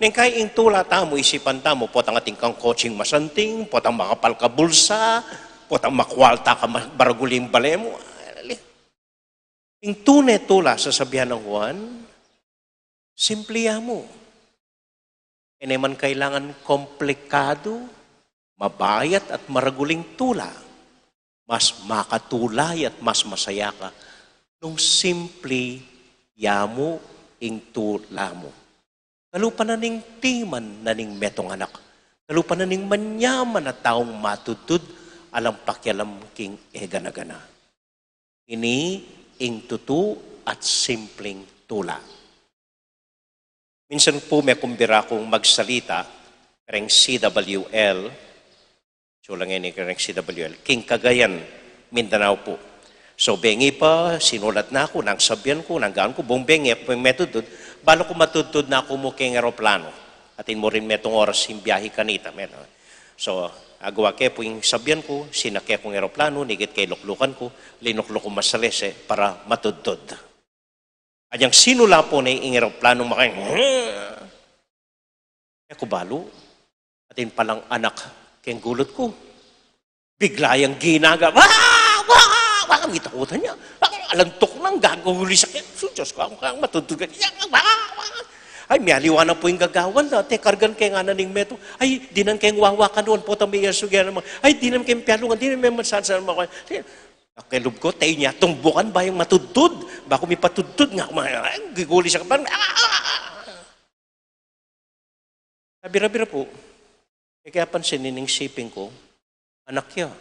Neng kai ing tula tamu, isipan tamu, potang atin kang kotsing masanting, potang makapal ka bulsa, potang makualta ka ma-, maragul ing bale mu. Ing tune tula, sasabian nang Juan, simple ya mu. E ne man kailangan komplikadu, mabayat at maragul ing tula. Mas makatula ya at mas masaya ka nung simple ya mu ing tula mu. Kalupa na ning timan na ning metung anak. Kalupa na ning manyaman a taung matudtud, alang pakialam king e gana-gana. Ini ing tutu at simpleng tula. Minsan pu mekumbira kung magsalita kareng C W L, sulang ini kareng C W L, king Cagayan, Mindanao pu. So, bengi pa, sinulat na ku, nang sabian ku, nang gawan ku, bung bengi, pu ing metudtud, balu ku matudtud na ku mu king eroplano. Atin mu rin metung oras ing biahe kanita, metung. So, agawa ke pu ing sabian ku, sinake kung eroplano, nigit keng luklukan ku, linukluk ku masalese para matudtud. Agyang sinula pu ne ing eroplano, makain, e ku balu, atin palang anak keng gulut ku. Bigla yang ginaga, wa! Wa! Wa! Mitakutan ya. Alang alantuk nang gaguli sa kaya. Su Diyos ku, aku kang matudtud ka. Ya, wa! Wa! Ay, mialiwa na pu ing gagawan na. Te, kargan ke ngana ning metung. Ay, dinan keng wawa ka nuan, potang me ya sugyan naman. Ay, dinan keng pialungan, dinan me mansansan naman. Te, ake lub ku, te, inya tumbukan, bayang matudtud. Baku mipatudtud nga, kuma-, ay, giguli sa kapan. Ah! Bira-bira pu, e ke apansin ining siping ku, anak ya.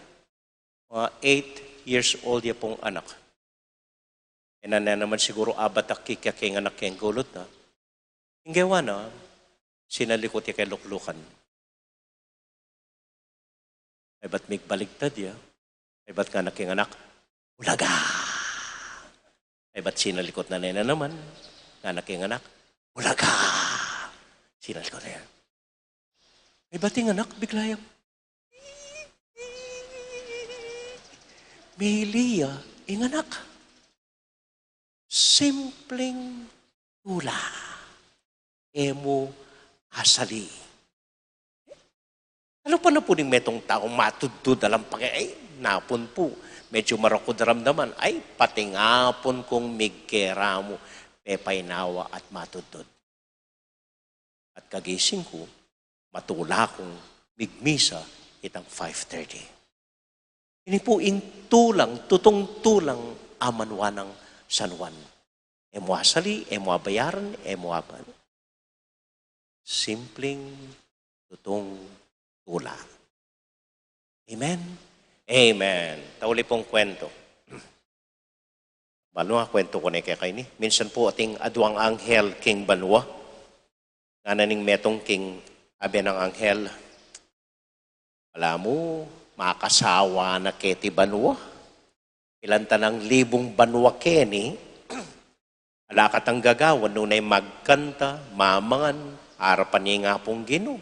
Mga eight years old ya pung anak. E na, na naman siguru abat a kiki king anak keng gulut na. Ing gewa na, sinalikut ya keng luklukan. Kaybat migbaligtad ya. Kaybat ngana king anak, "Bulaga!" Kaybat sinalikut na ne na naman. Ngana king anak, "Bulaga!" Sinalikut na ya. Kaybat ing anak, bigla yang mili ya ing anak. Simpleng tula. E mu asali. Kalupa na pu ning metung tau matudtud alang pake, ay, napun pu. Medyo maraku daramdaman. Ay, pati nga pun kung migkera mu, pepainawa at matudtud. At kagising ku, matula kung migmisa itang five thirty. Ini pu ing tulang, tutung tulang a manwa nang San Juan. E mu asali, e mu abayaran, e mu aban. Simpleng tutung tula. Amen? Amen. Tauli pung kwento. Banua, kwento ku ne kekayu ini. Minsan pu ating aduang anghel king banua. Ngana ning metung king abe nang anghel, "Ala mu, makasawa na keti banua. Pilan ta nang libung banua keni, ala katang gagawan, nune magkanta, mamangan, arapan ye ing Apung Ginu.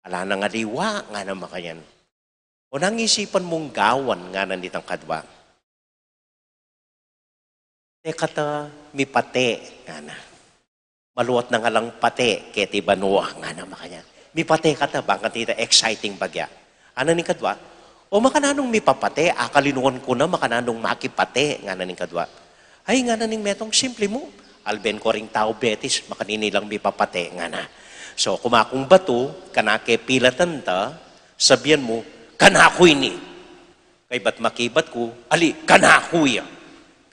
Ala nang aliwa," ngana makanyan. "O nang isipan mung gawan," ngana nitang kadua. "Te kata mipate," ngana. "Maluat nang alang pate keti banua," ngana makanyan. "Mipate kata," bang kanita exciting bagya. Ngana ning kadua, "O makananung mipapate, akalinuan ku na makananung makipate," ngana ning kadua. "Ay," ngana ning metung, "simple mu. Alben ko ring tau betis, makanini lang mipapate," ngana. "So, kumakung batu, kanake pilatan ta, sabian mu, 'Kanaku ini.'" Kaybat makibat ku, "Ali, kanaku ya."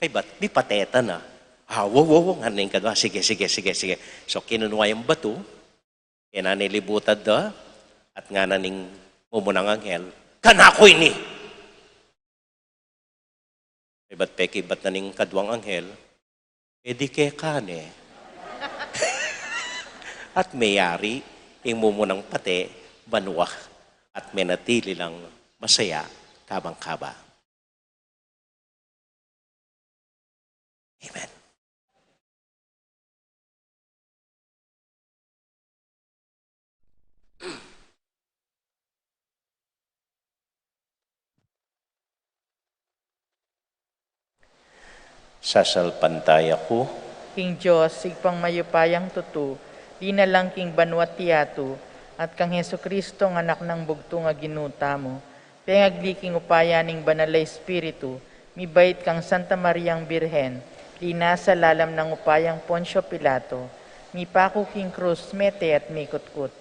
Kaybat, mipate ta na. "Ah, wo, wo, wo," ngana ning kadua. "Sige, sige, sige, sige." So, kinunwa yang batu, kena ne libutad da, at ngana ning mumunang anghel, "Kanaku ini." Kaybat pekibat na ning kaduang anghel, "E di keka ne." at meyari ing mumunang pate banua, at menatili lang masaya kabang-kaba. Amen. Sasalpantaya ku king Dios, Ibpang mayupayang tutu, linalang king banua't yatu, at kang Jesucristo, a Anak nang bugtung a Ginu tamu, pengagli king upaya ning Banal a Espiritu, mibait kang Santa Mariang Birhen, linasa lalam nang upayang Poncio Pilato, mipaku king krus, mete at mikutkut.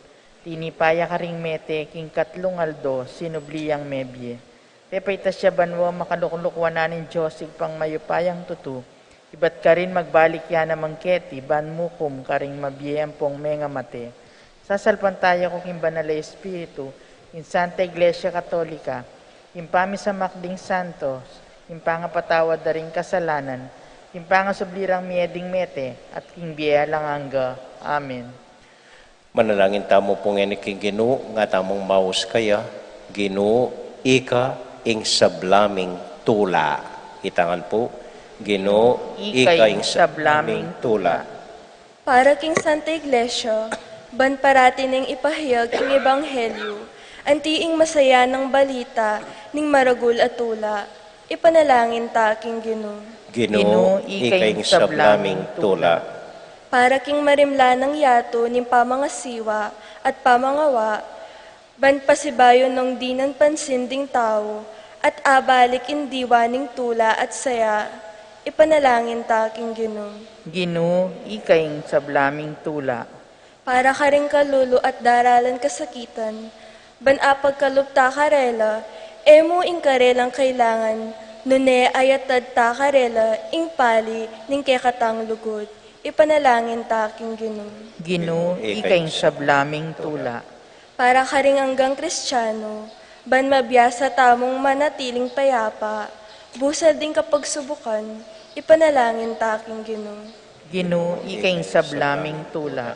Tinipa ya karing mete, king katlung aldo sinubli yang mebie. Pepaitas ya banua, makalukluk wanan ning Dios Ibpang mayupayang tutu, ibat karin magbalik ya naman keti ban mukum karing mabie ampong mengamate. Sasalpantaya ku king Banal a Espiritu, king Santa Iglesia Katolika, king pamisamak ding santos, king pangapatawad da ring kasalanan, king pangasubli rang mie ding mete, at king bie alang angga. Amen. Manalangin tamu pu ngeni king Ginu, nga tamung maus kaya: Ginu, ika ing sabla ming tula. Itangan pu: Ginu, ika ing sabla ming tula. Para king Santa Iglesia, ban parati neng ipahayag ing ebanghelyu, anti ing masaya nang balita ning maragul a tula. Ipanalangin ta king Ginu. Ginu, ika ing sabla ming tula. Para king marimla nang yatu ning pamangasiwa at pamangawa, ban pasibayu nong dinan pansin ding tau, at abalik ing diwa ning tula at saya, ipanalangin ta king Ginu. Ginu, ika ing sabla ming tula. Para karing kalulu at daralan kasakitan, ban apagkalub ta karela, e mu ing karelang kailangan, nune ayatad ta karela ing pali ning kekatang lugud. Ipanalangin ta king Ginu. Ginu, ika ing sabla ming tula. Para karing anggang Kristiano, ban mabiasa tamung manatiling payapa busal ding kapagsubukan, ipanalangin ta king Ginu. Ginu, ika ing sabla ming tula.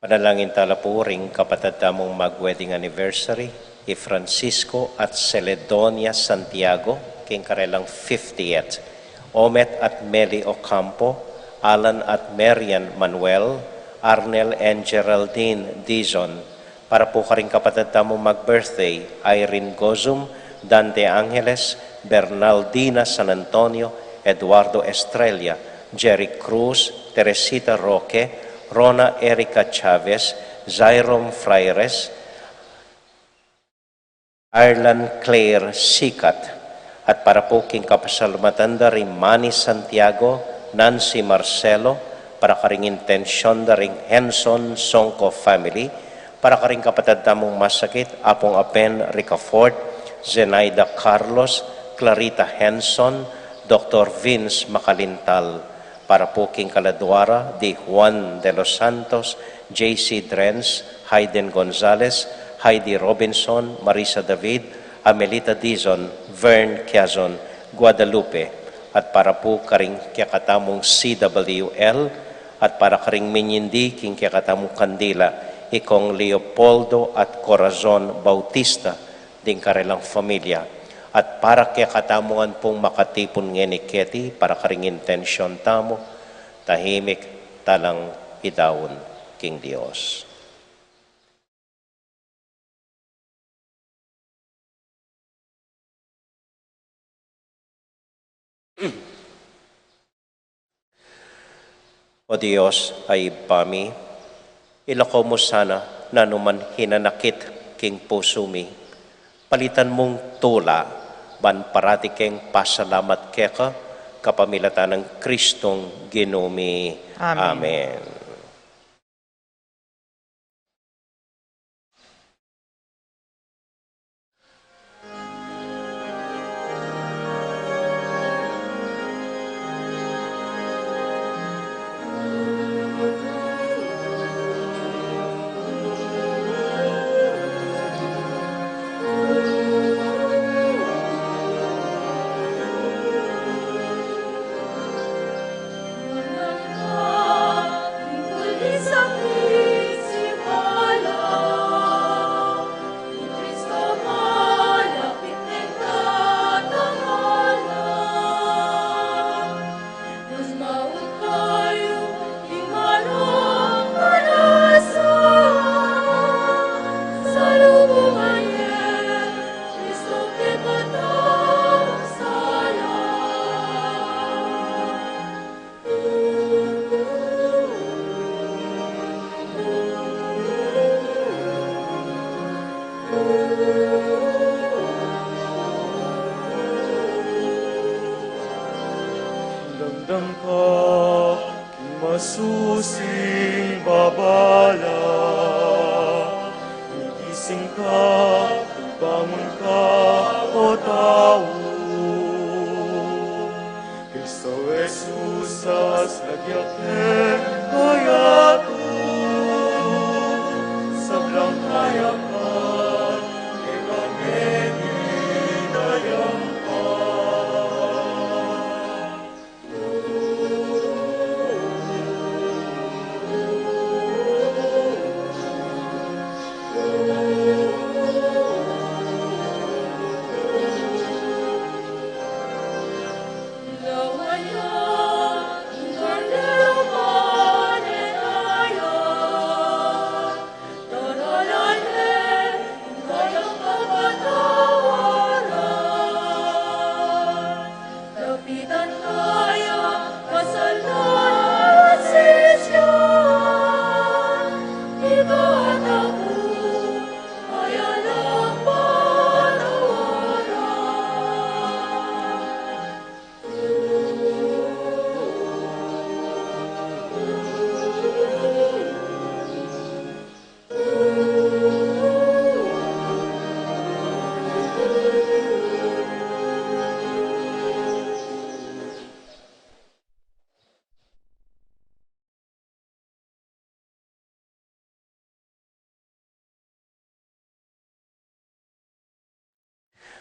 Panalangin ta la pu ring kapatad tamung mag-wedding anniversary, i Francisco at Celedonia Santiago, king karelang fiftieth, Omet at Meli Ocampo, Alan at Marian Manuel, Arnel and Geraldine Dizon. Para pu karing kapatad tamung mag-birthday, Irene Gozum, Dante Angeles, Bernaldina San Antonio, Eduardo Estrella, Jerry Cruz, Teresita Roque, Rona Erica Chavez, Zyrom Fraires, Arlan Claire Sikat, at para pu king kapasalamatan da ring Manny Santiago, Nancy Marcelo, para karing intensyon da ring Henson Songco family, para karing kapatad tamung masakit, Apung Aben Ricafort, Zenaida Carlos, Clarita Henson, Doktor Vince Macalintal, para pu king kaladua ra di Juan de los Santos, J C Drenz, Hayden Gonzalez, Heidi Robinson, Marisa David, Amelita Dizon, Vern Quiazon, Guadalupe, at para pu karing kekatamung C W L, at para karing minyindi king kekatamung kandila, i Kong Leopoldo at Corazon Bautista, ding karelang familia, at para kekatamu ngan pung makatipun ngeni keti para karing intensyon tamu, tahimik talang idaun king Dios. O Dios a Ibpa mi, ilako mu sana nanu man hinanakit king pusu mi, palitan mung tula, ban parati keng pasalamat keka, kapamilatan nang Kristong Ginu mi. Amen. Amen. Damdam ka king masusing babala, gigising ka, bangun ka, o tau. Kristo Jesus, agyang keka yatu, sablang kayapan, keka me dinayampan.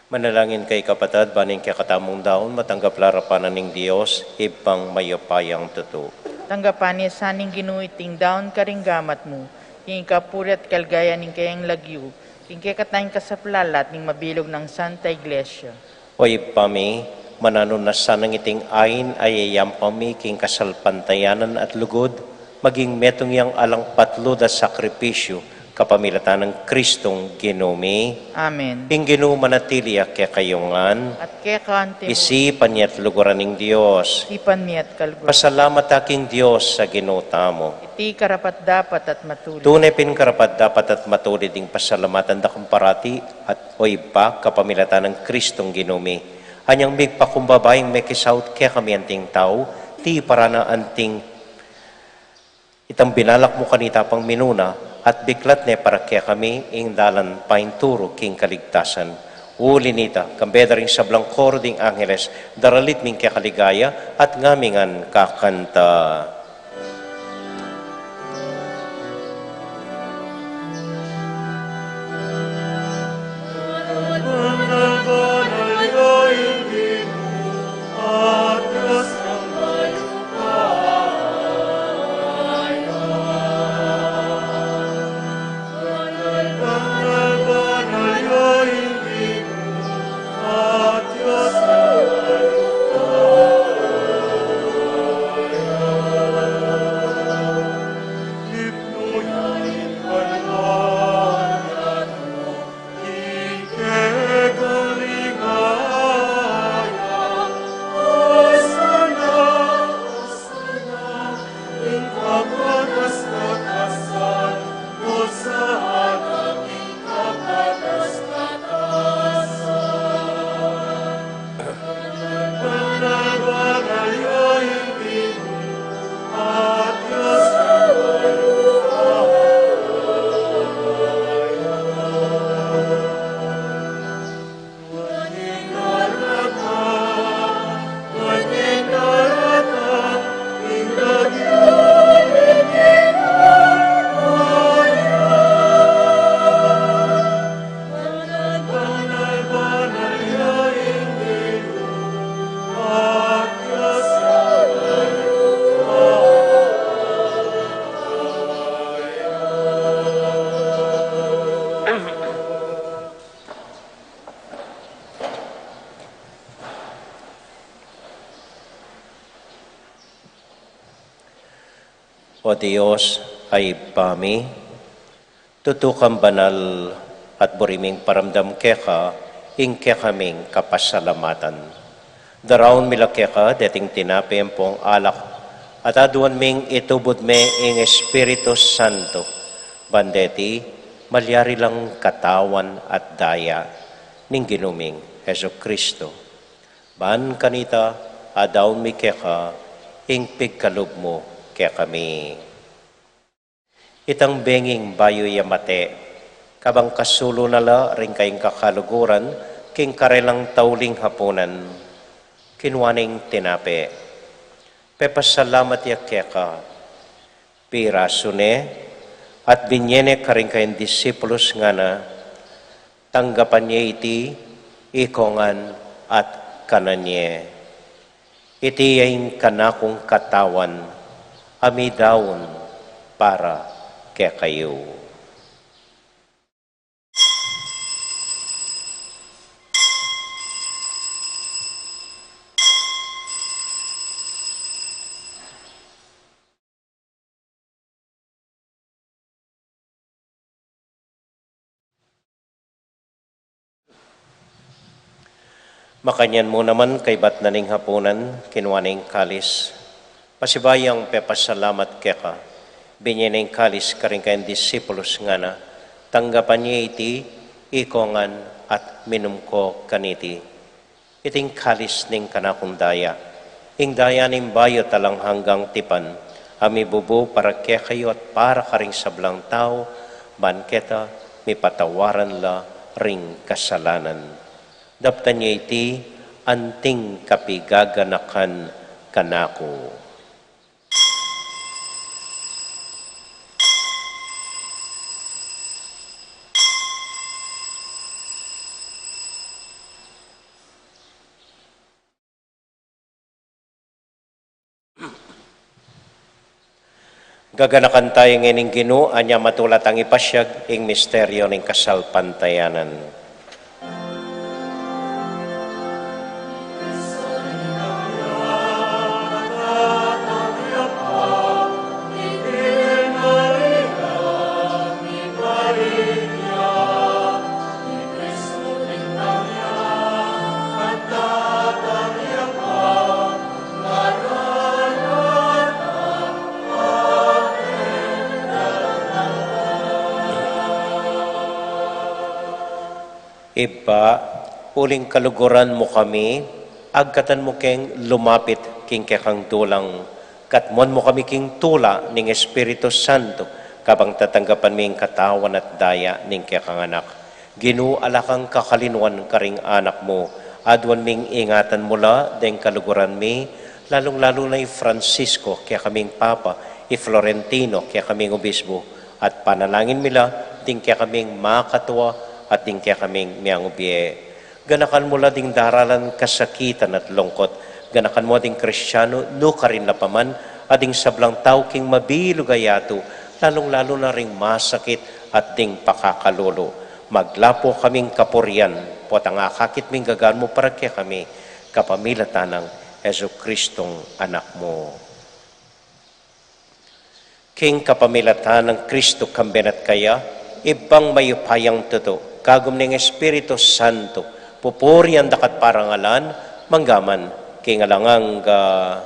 Manalangin kayu, kapatad, ban ing kekatamung daun matanggap la arapan na ning Dios, Ibpang mayupayang tutu. Tanggapan na sa ning Ginu iting daun karing gamat mu, king ikapuri at kaligayan ning kayang lagyu, king kekatamung kasaplalan at ning mabilug nang Santa Iglesia. O Ibpa mi, mananu na sanang iting ain a yayampan mi king kasalpantayanan at lugud, maging metung yang alang patlud a sakripisyu, kapamilatan nang Kristong Ginu mi. Amen. Ing Ginu manatili ya kekayu ngan. At keka anti mu. Isipan ya at luguran ning Dios. Isipan mi at kaluguran. Pasalamat ta king Dios a Ginu tamu. Iti karapat-dapat at matulid. Tune pin karapat-dapat at matulid ing pasalamatan da kang parati at o Ibpa, kapamilatan nang Kristong Ginu mi. Anyang migpakumbaba ing mekisaut kekami anting tau, tiparan na anting itang binalak mu kanita pang minuna, at biklat ne para kekami ing dalan painturu king kaligtasan. Uli nita, kambe da ring sablang koro ding angeles, daralit ming kekaligaya, at ngami ngan kakanta. O Dios, a Ibpa mi, tutu kang banal at buri ming paramdam keka ing kekaming kapasalamatan. Daraun mi la keka deting tinape ampong alak, at aduan ming itubud me ing Espiritu Santo, ban deti Malyari lang katawan at daya ning Ginu ming Jesucristo. Ban kanita, adaun mi keka ing pigkalub mu kekami. Itang benging bayu ya mate, kabang kasulu na la ring kayang kakaluguran, king karelang tauling hapunan, kinua neng tinape, pepasalamat ya keka, pirasu ne, at binye ne karing kayang disipulus, ngana, tanggapan ye iti ikong ngan at kanan ye. Iti ya ing kanakung katawan, a midaun para kekayu. Makanyan mu naman kaybat na ning hapunan, kinua ne ing kalis. Pasibayu yang pepasalamat keka, binye ne ing kalis karing kayang disipulus, ngana, tanggapan ye iti ikong ngan at minum ko kaniti. Iting kalis ning kanakung daya, ing daya ning bayu at alang anggang tipan, a mibubu para kekayu at para karing sablang tau, ban keta mipatawaran la ring kasalanan. Daptan ye iti anting kapigaganakan kanaku. Gaganakan taya ngeni ing Ginu, anya matula tang ipasyag ing misteryu ning kasalpantayanan. Ibpa, uling kaluguran mu kami, agkatan mu keng lumapit king kekang dulang, katmuan mu kami king tula ning Espiritu Santo, kabang tatanggapan mi ing katawan at daya ning kekang Anak. Ginu, ala kang kakalinuan karing anak mu, aduan ming ingatan mu la deng kaluguran mi, lalung-lalu na i Francisco, kekaming Papa, i Florentino, kekaming Obispo, at panalangin mi la ding kekaming makatua at ding kekaming miyangubie. Ganakan mu la ding daralan kasakitan at lungkot. Ganakan mu ding Kristiano, nukarin la pa man, a ding sablang tau king mabilug a yatu, lalung-lalu na ring masakit at ding pakakalulu. Maglapu kaming kapurian, potang akakit ming gagan mu para kekami, kapamilatan nang Jesucristong Anak mu. King kapamilatan nang Kristo, kambe na at kaya, Ibpang mayupayang tutu, kagum ning Espiritu Santo, pupurian da ka at parangalan, mangga man king alang angga.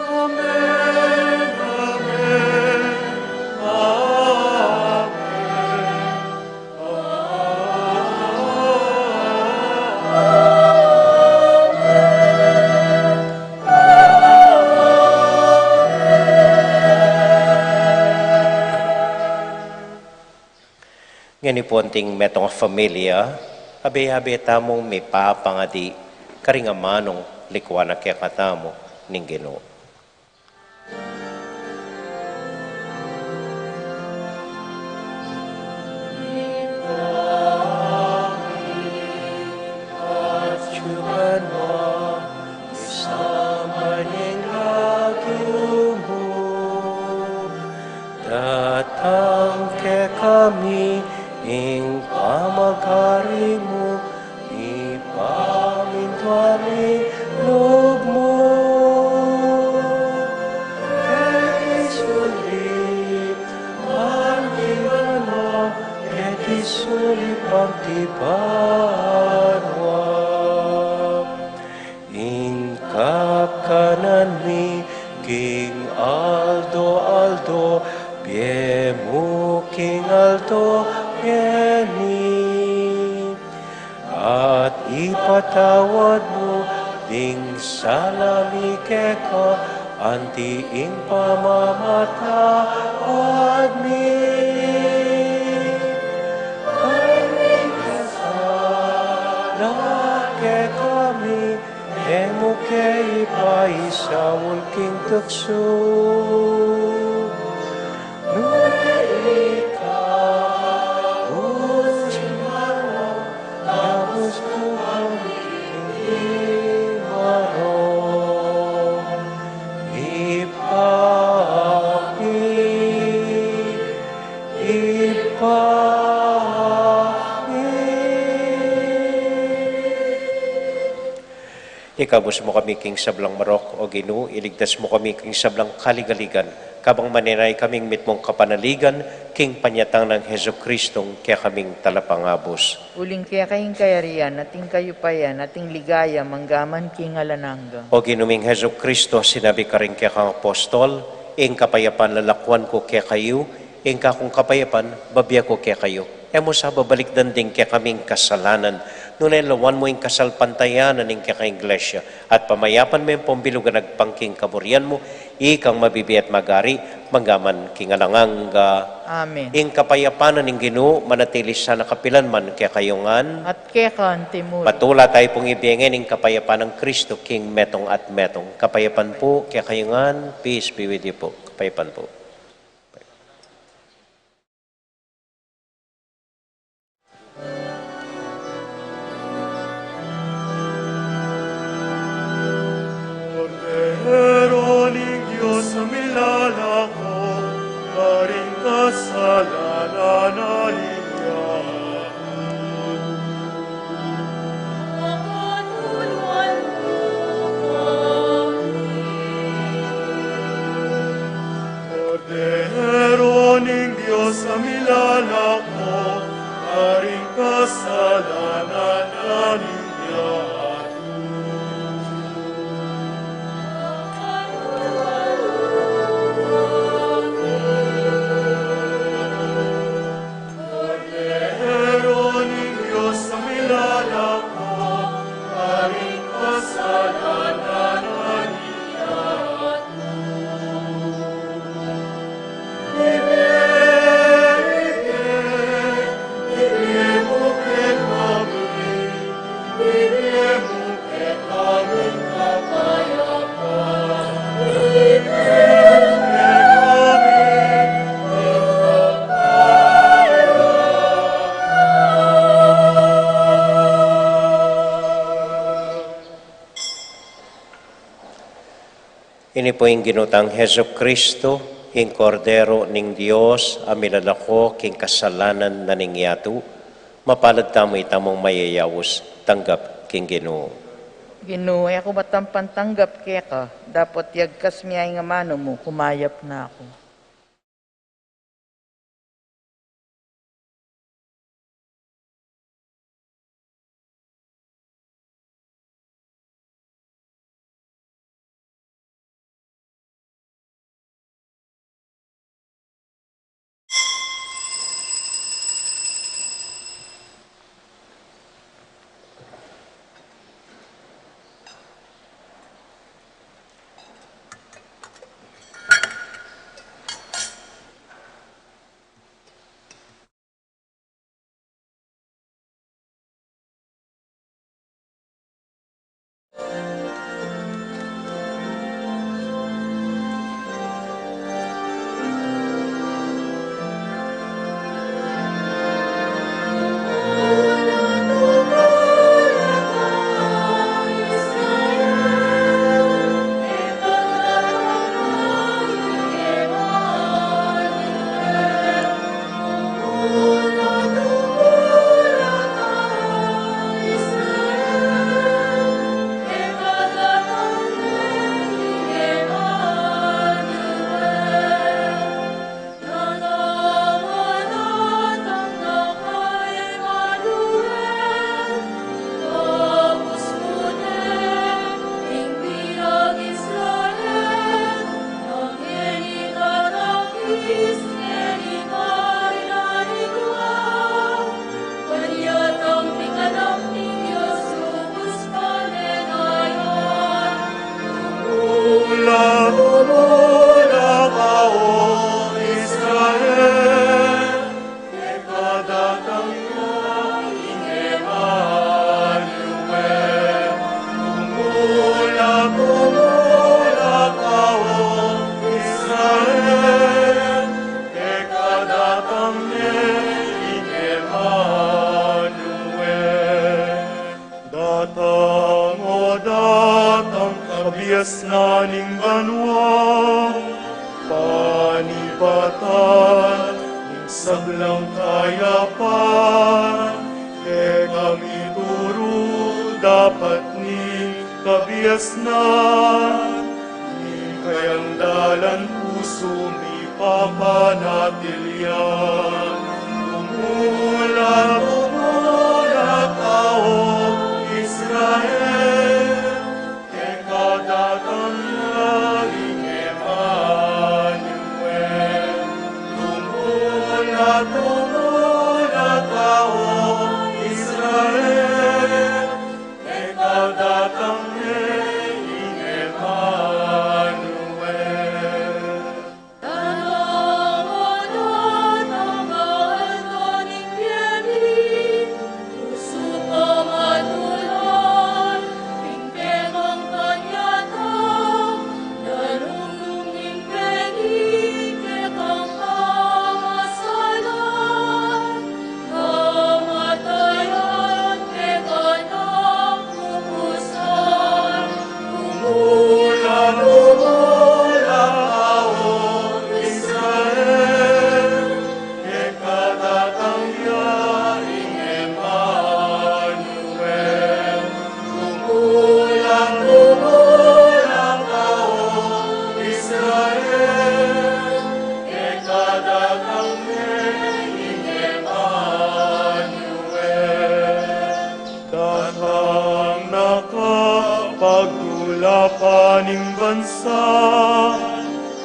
Amen, amen, amen. Ngeni pu anting metung a familia, abe-abe tamung mipapangadi karing amanung likuan na kekatamu ning Ginu. Datang kekami ing pamagari mu, ipamintuan ing lub mu. Keti sulip anti banua, keti sulip anti banua. Ing kakanan mi king aldo-aldo, ibie mu king aldo ngeni, at ipatawad mu ding sala mi keka, anti ing pamamatawad mi king sala kekami, e mu ke ipaisaul king tuksu, nune ikabus ing marok, ikabus mu kami king marok. Ibpa mi, Ibpa mi. Ikabus mu kami king sablang marok, O Ginu, iligtas mu kami king sablang kaligaligan, kabang manenaya kaming mitmung kapanaligan king panyatang nang Jesucristong kekaming Talapangabus. Uling keka ing kayarian, at ing kayupayan, at ing ligaya, manggaman king alang angga. O Ginu ming Jesucristo, sinabi karing kekang apostol, ing kapayapan lalakuan ku kekayu, ing kakung kapayapan babie ku kekayu. E mu sa babalikdan ding kekaming kasalanan, nune lawan mu ing kasalpantayanan ning kekang Iglesia, at pamayapan me ing pambilug a agpang king kaburian mu, ikang mabibie at magari, manggaman king alang angga. Amen. Ing kapayapan ning Ginu, manatili sana kapilan man kekayu ngan. At keka antimurin. Patula tayu pung ibie ngeni ing kapayapan nang Kristo, king metung at metung. Kapayapan pu kekayu ngan, peace be with you pu. Kapayapan pu. Kordero ning Dios a milalako karing kasalanan a ning yatu. Kordero ning Dios a milalako karing kasalanan a ning yatu. Kordero ning Dios a milalako karing kasalanan a ning yatu. Ibie, ibie, ibie mu kekami, ibie mu kekami ing kapayapan, ibie mu kekami ing kapayapan. Ini pu ing Ginu tang Jesucristo, ing Kordero ning Dios, a milalako king kasalanan na ning yatu. Mapalad tamu itamung mayayaus tanggap king Ginu. Ginu, e ku matampan tanggap keka, dapot yagkas me ing amanu mu, kumayap na ku. Kabiasnan ning banua, panibatan ning sablang kayapan, keka mituru dapat ning kabiasnan, ning kayang dalan pusu mi papanatilian. Tumula, tumula ka, O Israel, keka datang ya ing Emmanuel. Tumula, tumula ka, O Israel, keka datang ya ing Emmanuel. Kamatayan keka nang pupusan. Tumula, tumula ka, O Israel, keka datang ya ing Emmanuel. Tumula, tumula ka, O Israel, keka datang ya ing Emmanuel. Datang na ka, pagtulapan ning bansa,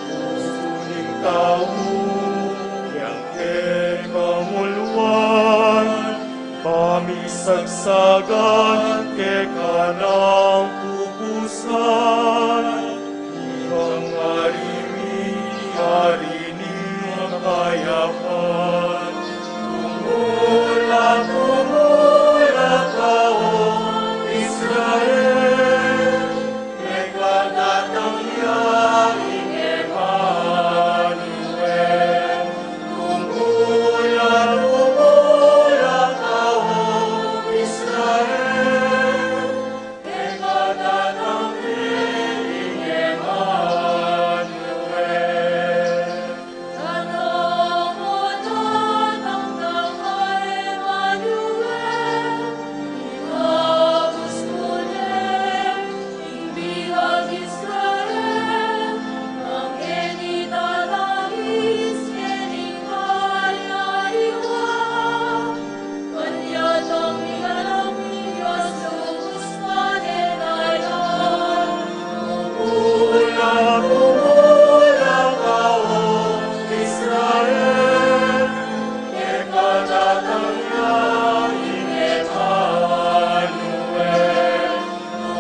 pusu ning tau yang kekang uluan, pamisagsagan keka nang pupusan. Ibang ari mi, ari ning kayapan. Tumula, tumula ka, O Israel, keka datang ya ing Emmanuel. Tumula, tumula ka, O Israel, keka datang ya ing Emmanuel. Datang, O datang, datang ka, Emmanuel, ikabus mu ne ing bie nang Israel, nang keni tatangis keni kayariwan. Kanya tang ing Anak ning Dios lubus padendayan. Tumula, tumula ka, O Israel, keka datang ya ing Emmanuel.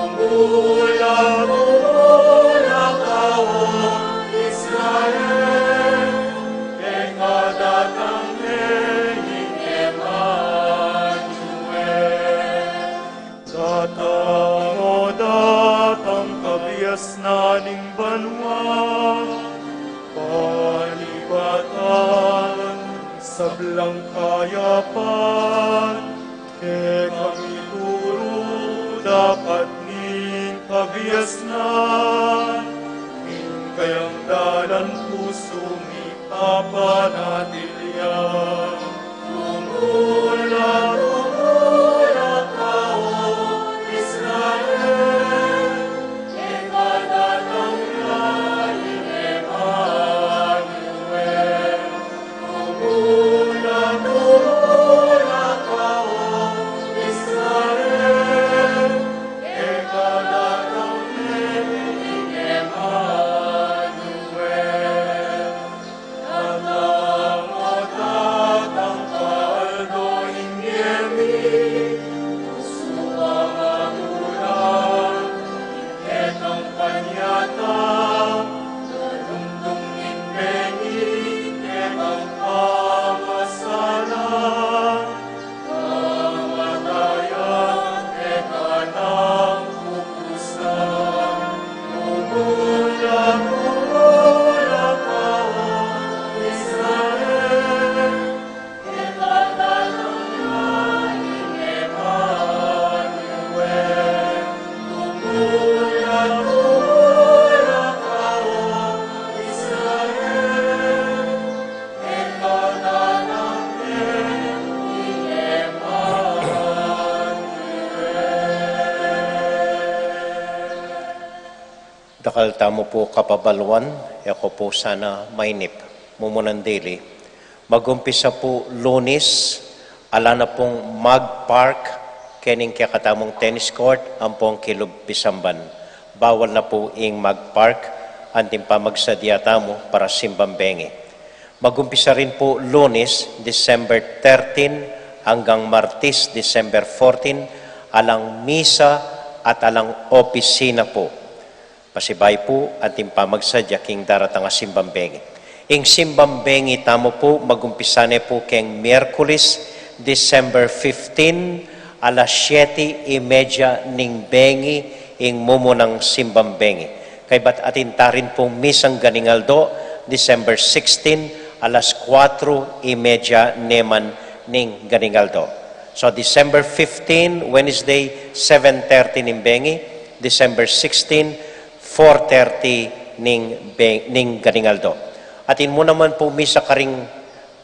Tumula, tumula ka, O Israel, keka datang ne ing Emmanuel. Datang, O datang, kabiasnan ning banua, panibatan, sablang kayapan, keka mituru dapat ning kabiasnan, ing kayang dalan pusu mi papanatilian. Tumula, tumula ka, O Israel, keka datang ya ing Emmanuel. Tumula, tumula ka, O Israel, keka datang ne ing Emmanuel. Datang, O datang, ka aldo Dakal tamu pu kapabaluan, e ko pu sana mainip. Mumunan dili, magumpisa pu Lunis, ala na pung mag-park kening kekatamung tennis court ampong kilub pisamban. Bawal na pu ing mag-park anting pamagsadya tamu para simbang bengi. Magumpisa rin pu Lunis, December thirteen, anggang Martis, December fourteen, alang misa at alang opisina pu. Pasibayu pu anting pamagsadya king daratang a simbang bengi. Ing simbang bengi tamu pu magumpisa ne pu keng Miyerkulis, December fifteen, alas siyete y media ning bengi ing mumunang simbang bengi. Kaybat atin ta rin pung misang ganing aldo, December sixteen, alas kuatro y media naman ning ganing aldo. So, December fifteen, Wednesday, seven thirty ning bengi, December sixteen, four thirty ning, be- ning ganing aldo. Atin mu naman pu misa karing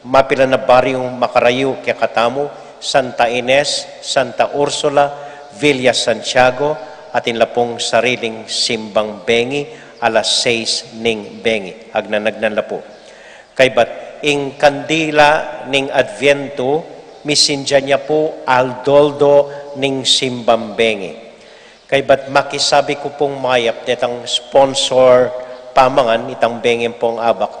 mapilan a baryung makarayu kekatamu, Santa Ines, Santa Ursula, Villa Santiago, atin la pung sariling simbang bengi, alas sais ning bengi. Agnan-agnan la pu. Kaybat ing kandila ning Adviento, misindian ya pu aldo-aldo ning simbang bengi. Kaybat makisabi ku pung mayap detang sponsor pamangan itang bengi ampong abak.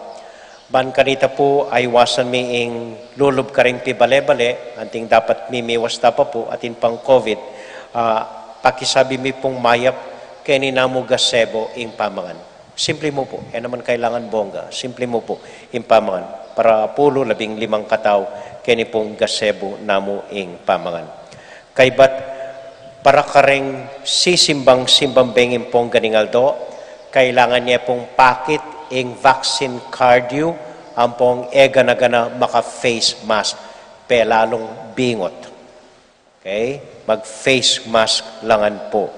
Ban kanita pu, aiwasan mi ing lulub karing pibale-bale, anting dapat mimiwas ta pa pu, atin pang COVID, ah, pakisabi mi pung mayap, keni namu gazebo ing pamangan. Simple mu pu, e naman kailangan bongga. Simple mu pu ing pamangan. Para pulo, labing limang katau, keni pung gazebo namu ing pamangan. Kaybat para kareng sisimbang simbang bengi ampong ganing aldo, kailangan ye pung pakit ing vaccine card yu ampong e gana-gana maka-face mask, pelalung bingut. Okay? Mag-face mask la ngan pu.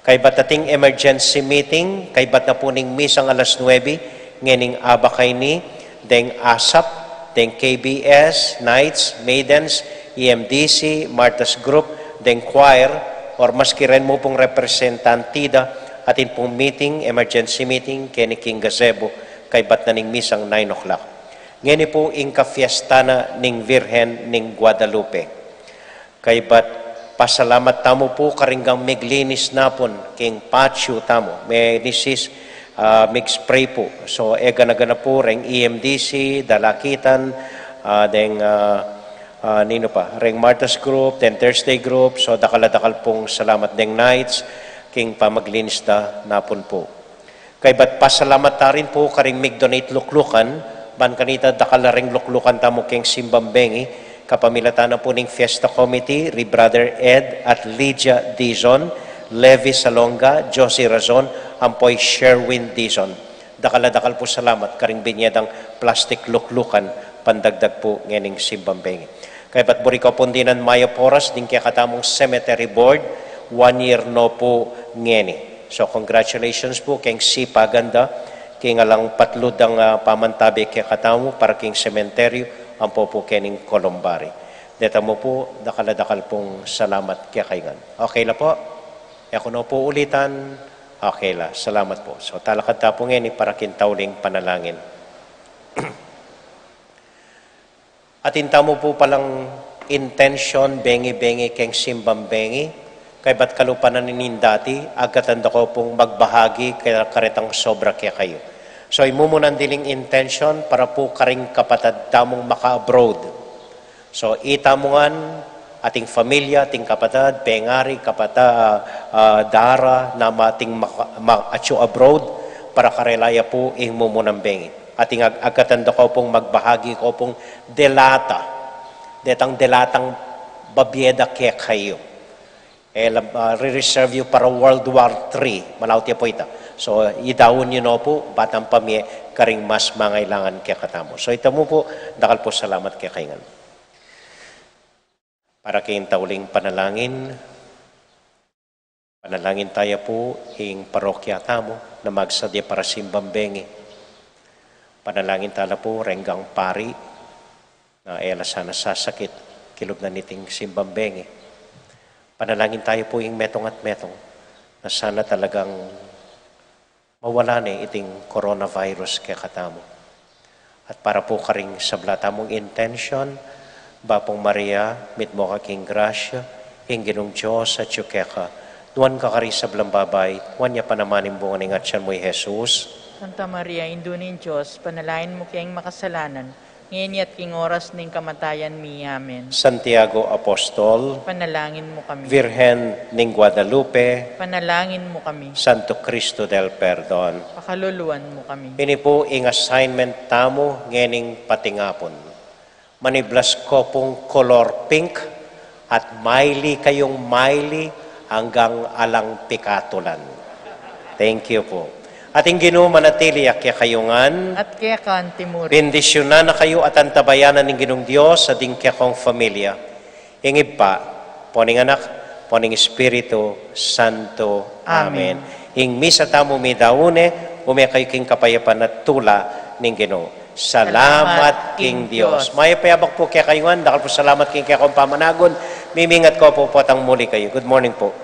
Kaybat ating emergency meeting, kaybat na pu ning misang alas nuebe, ngening abak a ini, deng ASAP, deng KBS, Knights, Maidens, EMDC, Martha's Group, deng choir, or maski ren mu pung representante da, atin pung meeting, emergency meeting, keni king gazebo, kaybat na ning misang nine o'clock. Ngeni pu ing kafiesta na ning Virgen ning Guadalupe. Kaybat pasalamat tamu pu karing gang miglinis napun king patio tamu. Minisis, ah, mig-spray pu. So, e gana-gana pu reng EMDC, Dalakitan, ah, deng, ah, ah, ninu pa, reng Martha's Group, deng Thursday Group. So, dakal a dakal pung salamat deng Knights king pamaglinis da napun pu. Kaybat pasalamat ta rin pu karing mig-donate luklukan, ban kanita dakal la ring luklukan tamu keng simbang bengi, kapamilatan na pu ning Fiesta Committee, ri Brother Ed at Lydia Dizon, Levi Salonga, Josie Razon, ampo i Sherwin Dizon. Dakal a dakal pu salamat karing binye dang plastik luklukan, pandagdag pu ngening simbang bengi. Kaybat buri ku pung dinan mayap oras ding kekatamung cemetery board, one year no pu ngeni. So, congratulations pu keng sipagan da, keng alang patlud dang, ah, pamantabe kekatamu para keng sementeryu, ampo pu kening columbary. Deta mu pu, dakal a dakal pung salamat kekayu ngan. Okay la pu? E ku no pu ulitan? Okay la, salamat pu. So, talakad ta pu ngeni para king tauling panalangin. Atin tamu pu palang intensyon bengi-bengi keng simbang bengi, kaybat kalupa na ning dati, agkatan da ko pung magbahagi kaya karetang sobra kekayu. So, ing mumunan diling intensyon para pu karing kapatad tamung maka-abroad. So, itamu ngan, ating familia, ating kapatad, pengari, kapatad, ah, dara, nama ating maka-, ma-, atyu abroad, para karela ya pu ing mumunan bengi. Atin ag-, agkatan da ko pung magbahagi ko pung delata. Detang delatang babie da kekayu. E la, ah, re-reserve yu para World War three. Malaut ya pu ita. So, idaun yu no pu, bang pamie karing mas mangailangan kekatamu. So, ita mu pu, dakal pu salamat kekayu ngan. Para king tauling panalangin, panalangin taya pu ing parokya tamu na magsadya para simbang bengi. Panalangin tala pu reng gang pari na e la sana sasakit kilub na niting simbang bengi. Panalangin taya pu ing metung at metung na sana talagang Mawala ne iting coronavirus kekatamu. At para pu karing sabla tamung intensyon, Bapu Maria, mitmu ka king grasya, ing Ginung Dios atyu keka. Nuan ka karing sablang babai, nuan ya pa naman ing bunga ning atyan mu, i Jesus. Santa Maria, Indu ning Dios, panalangin mu keng makasalanan, ngeni at king oras ning kamatayan mi. Amen. Santiago Apostol, panalangin mu kami. Virgen ning Guadalupe, panalangin mu kami. Santo Cristo del Perdon, pakaluluan mu kami. Ini pu ing assignment tamu ngening patingapun. Maniblas ko pung kolor pink at maili kayung maili anggang alang pikatulan. Thank you po. At ing Ginu manatili ya kekayu ngan. At keka anti mu rin. Bendisyunan na kayu at antabayanan ning Ginung Dios at ing kekong familia. Ing Ibpa, ampo ning Anak, ampo ning Espiritu Santo. Amen. Amen. Ing misa tamu midaun ne, ume kayu king kapayapan at tula ning Ginu. Salamat king Dios. Mayap a abak pu kekayu ngan, dakal pu salamat king kekong pamanagun, mimingat ko pu potang muli kayu. Good morning po.